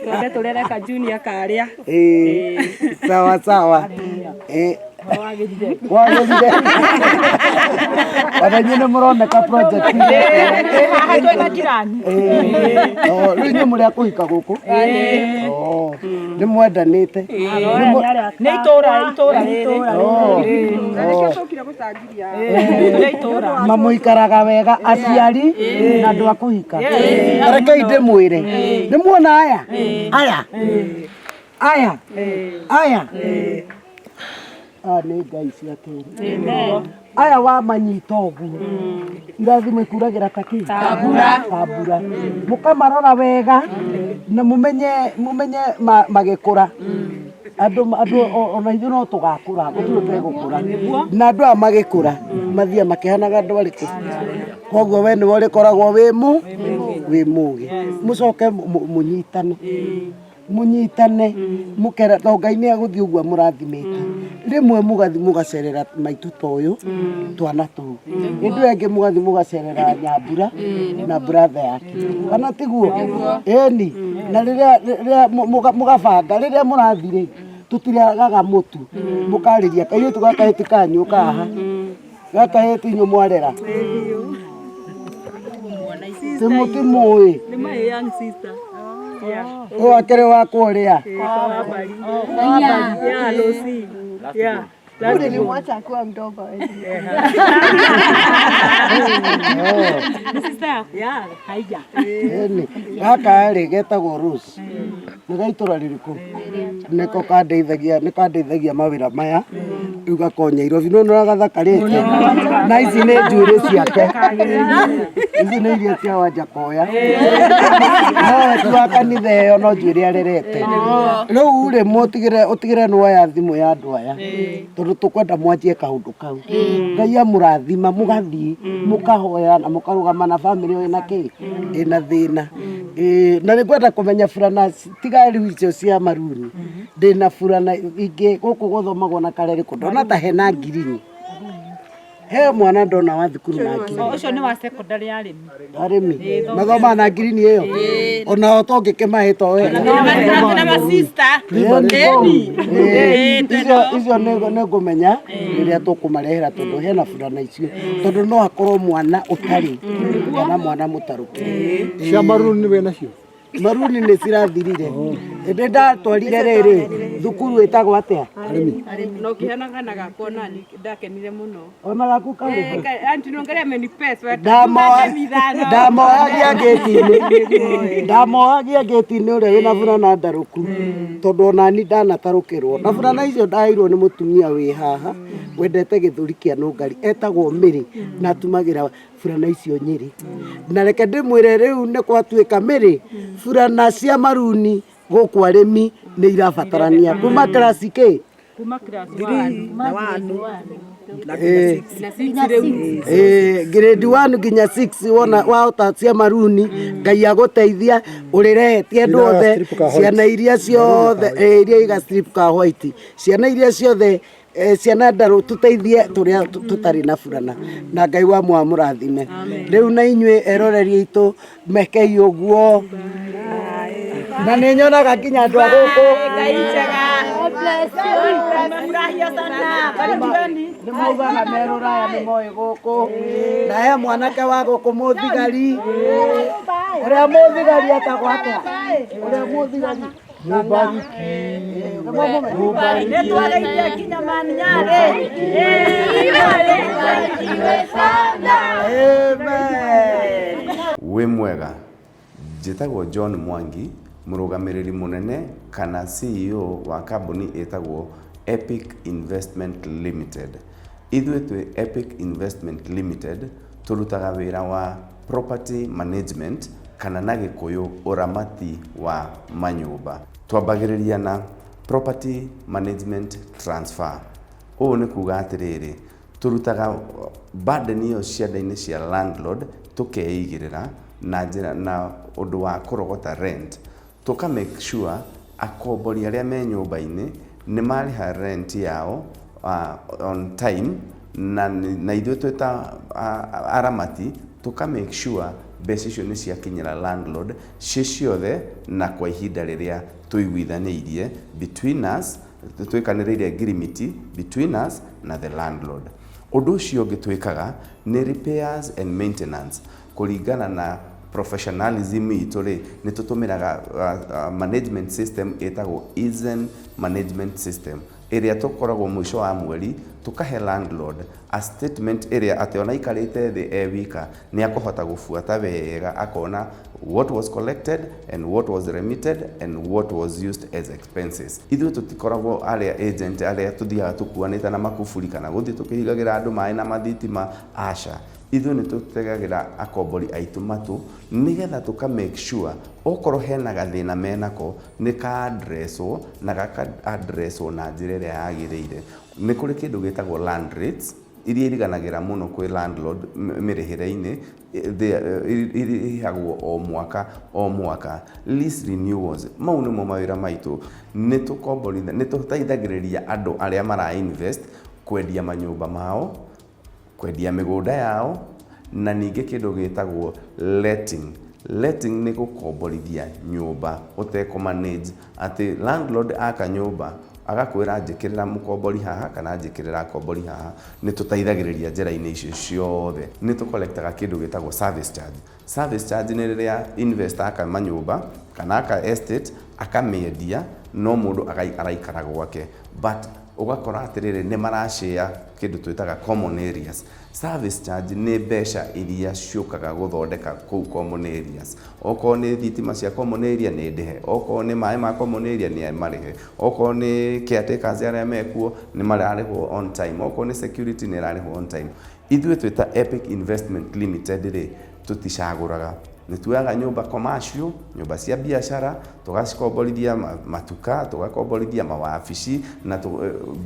Twambe tũrere ka junior karĩa. Ĩĩ, sawa sawa. Ĩĩ. Wagĩrire. Ona inyuĩ nĩ mũroneka project. Haha twĩna jirani. Ĩĩ. Oh, rĩu inyuĩ mũrĩ a kũhika gũkũ? Oh, nĩ mwendanĩte. Nĩ itũra itũra rĩrĩ. Oh. Na nĩkĩo tũkire gũcangithia. Tũrĩ itũra. Mamũikaraga wega aciari na andũ a kũhika. Rekei ndĩmwĩre. Nĩ muona aya? Aya. Aya. Aya. Aya nĩ Ngai cia kerĩ. Aya wamanyita ũguo irathimo ikuragĩra ta kĩ? Ta mbura. Mũkamarora wega na mũmenye mũmenye magĩkũra. Andũ andũ ona ithuĩ no tũgakũra, gũtirĩ ũtegũkũra. Na andũ aya magĩkũra mathiaga makĩhanaga andũ arĩkũ? Koguo we nĩwe ũrĩkoragwo wĩ mũ wĩ mũgĩ. Mũcoke mũnyitane. Mũnyitane mũkera to Ngai nĩ agũthiĩ ũguo amũrathimĩte. Rĩmwe mũgathiĩ mũgacerera maitũ ta ũyũ twana tũu. Hĩndĩ ĩyo ĩngĩ mũgathiĩ mũgacerera Nyambura na brother yake. Kana tiguo? Ĩni. Na rĩrĩa rĩrĩa mũgabanga rĩrĩa mũrathiĩ rĩ, tũtiragaga mũtu. Mũkarĩria kairĩtu gaka ĩ ti kanyu kaha. Gaka ĩ ti inyuĩ mwarera. Ti mũtimũĩ. Nĩ my young sister. Yeah. Ũyũ akĩrĩ wakwa ũrĩa. Yeah, Lucy. Yeah. Oh. Nilimwacha akiwa mdogo. Ni sister yako? Yeah, haija. Ĩni, gaka rĩ getagwo Rose. Nĩ ga itũra rĩrĩkũ? Nĩko kandeithagia, nĩ kandeithagia mawĩra maya. Rĩu gakorwo Nyairobi. Nĩ ũrona gathakarĩte? Na ici nĩ njuĩrĩ ciake. Ici nĩ iria cia Wanjakoya. Nowe ti wa kanitha ĩyo no njuĩrĩ arerete. Rĩu rĩ mũtigĩre ũtigĩre nĩ woya thimũ ya andũ aya. Tondũ tũkwenda mwanjie kaũndũ kau. Ngai amũrathima mũgathiĩ mũkahoya na mũkarũgama na bamĩrĩ ĩyo ĩna kĩ? Ĩna thĩna. Ĩĩ, na nĩ ngwenda kũmenya burana tiga rĩu icio cia maruni. Ndĩna burana ingĩ gũkũ gũthomagwo na karerĩkũ ndona ta hena ngirini. He mwana ndona wa thukuru na ngirini. Ũcio nĩ wa secondary ya arĩmi. Arĩmi mathomaga na ngirini ĩyo onao to ngĩkĩmahe to wega. Na masista. Icio icio nĩ ngũmenya rĩrĩa tũkũmarehera tondũ hena burana icio tondũ no akorwo mwana ũtarĩ kana mwana mũtarũku. Cia maruni wĩ nacio? Maruni nĩ cirathirire. Ĩndĩ ndatwarire rĩrĩ thukuru ĩtagwo atĩa? Na ũkĩheana na gakwa nani ndakenire mũno. Ona gaku karĩ ho? Aunty Nungari amenipea sweta. Ndamohagia ngĩti-inĩ, ndamohagia ngĩti-inĩ ũrĩa wĩna burana ndarũku tondũ onani ndanatarũkĩrwo na burana icio ndaheirwo nĩ mũtumia wĩ haha wendete gĩthũri kĩa nũngari etagwo Mĩrĩ na atumagĩra burana icio Nyĩrĩ. Na reke ndĩmwĩre rĩu nĩ gwatuĩka Mĩrĩ burana cia maruni gũkũ arĩmi nĩ irabatarania kuma class kĩ? Kuma class 1 na 1 Ĩĩ. Ĩĩ, grade 1 nginya 6 wona wahota cia maruni Ngai agũteithia ũrĩrehe ti andũ Iria othe strip ka white. ciana iria ciothe ĩĩ, iria iga strip ka white ciana iria ciothe ciana ndarũ tũteithie tũrĩa tũtarĩ na burana na Ngai wa mwa mũrathime. Rĩu na inyuĩ eroreri aitũ mekei ũguo na nĩ nyonaga nginya andũ a gũkũ nĩ maugaga me rũraya nĩ moĩ gũkũ na he mwanake wa gũkũ mũthigari ũrĩa mũthigari etagwo atĩa? Ũrĩa mũthigari Nĩ twageithia nginya Maniarĩ. Amen. Wĩ mwega. Njĩtagwo John Mwangi, mũrũgamĩrĩri mũnene kana CEO wa kambuni ĩtagwo Epic Investment Limited. Ithuĩ twĩ Epic Investment Limited tũrutaga wĩra wa property management kana na Gĩkũyũ ũramati wa manyũmba. Twambagĩrĩria na property management transfer. Ũũ nĩ kuga atĩrĩrĩ, tũrutaga burden ĩyo ciande-inĩ cia landlord tũkeigĩrĩra na njĩra na ũndũ wa kũrogota rent. Tũka make sure akombori arĩa me nyũmba-inĩ nĩ marĩha rent yao on time na ithuĩ twĩ ta aramati tũka make sure mbeca icio nĩ ciakinyĩra landlord ciĩ ciothe na kwa ihinda rĩrĩa tũiguithanĩirie between us, twĩkanĩrĩire ngirimiti between us na the landlord. Ũndũ ũcio ũngĩ twĩkaga nĩ repairs and maintenance. Kũringana na professionalism itũ rĩ, nĩ tũtũmĩraga management system ĩtagwo Eason Management System, ĩrĩa tũkoragwo mũico wa mweri tũkahe landlord a statement ĩrĩa atĩ ona aikarĩte thĩ e wika nĩ akũhota gũbuata wega akona what was collected and what was remitted and what was used as expenses. Ithuĩ tũtikoragwo arĩa agent arĩa tũthiaga tũkuanĩte na makuburi kana gũthiĩ tũkĩhingagĩra andũ maĩ na mathitima, aca. Ithuĩ nĩ tũtegagĩra akombori aitũ matũ nĩgetha tũka make sure okorwo hena gathĩna menako nĩ ka addresswo na gaka addresswo na njĩra ĩrĩa yagĩrĩire. Nĩ kũrĩ kĩndũ gĩtagwo land rates iria iriganagĩra mũno kwĩ landlord mĩrĩhĩre-inĩ irĩhagwo o mwaka o mwaka. Lease renewals, mau nĩmo mawĩra maitũ. Nĩ tũkomborithia, nĩ tũteithagĩrĩria andũ arĩa mara invest kwendia manyũmba mao, kwendia mĩgũnda yao, na ningĩ kĩndũ gĩtagwo letting. Letting nĩ gũkomborithia nyũmba ũtekũ manage, atĩ landlord aka nyũmba agakwĩra njĩkĩrĩra mũkombori haha kana njĩkĩrĩra akombori haha. Nĩ tũteithagĩrĩria njĩra-inĩ icio ciothe. Nĩ tũcollectaga kĩndũ gĩtagwo service charge. Service charge nĩ rĩrĩa investor aka manyũmba kana aka estate akamĩendia, no mũndũ araikara gwake, but ũgakora atĩrĩrĩ, nĩ marashare kĩndũ twĩtaga common areas. Service charge nĩ mbeca iria ciũkaga gũthondeka kũu common areas. Okorwo nĩ thitima cia common area nĩ ndĩhe, okorwo nĩ maĩ ma common area nĩ marĩhe, okorwo nĩ caretakers arĩa mekuo nĩ mararĩhwo on time, okorwo nĩ security nĩ ĩrarĩhwo on time. Ithuĩ twĩ ta Epic Investment Limited rĩ, tũticagũraga. Nĩ tuoyaga nyũmba commercial, nyũmba cia biacara, tũgacikomborithia matuka, tũgakomborithia mawabici na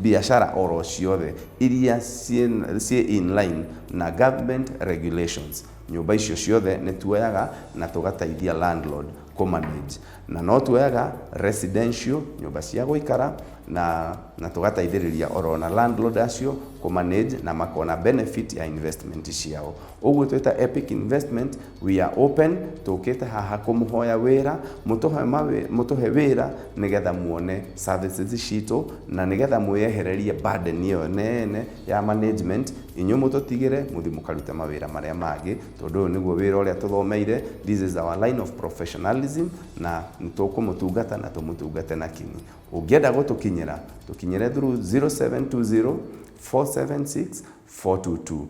biacara oro ciothe iria ciĩ in line na government regulations. Nyũmba icio ciothe nĩ tuoyaga na tũgateithia landlord kũ manage, na no tuoyaga residential, nyũmba cia gũikara, na tũgateithĩrĩria oro na landlord acio kũ manage na makona benefit ya investment ciao. Ũguo twĩ ta Epic Investment, we are open. Tũkĩte haha kũmũhoya wĩra, mũtũhe wĩra nĩgetha muone services citũ na nĩgetha mwĩyehererie burden ĩyo nene ya management. Inyuĩ mũtũtigĩre mũthiĩ mũkarute mawĩra marĩa mangĩ, tondũ ũyũ nĩguo wĩra ũrĩa tũthomeire. This is our line of professionalism, na nĩ tũkũmũtungata na tũmũtungate na kinyi. Ũngĩenda gũtũkinyĩra, tũkinyĩre through 0720 476 422.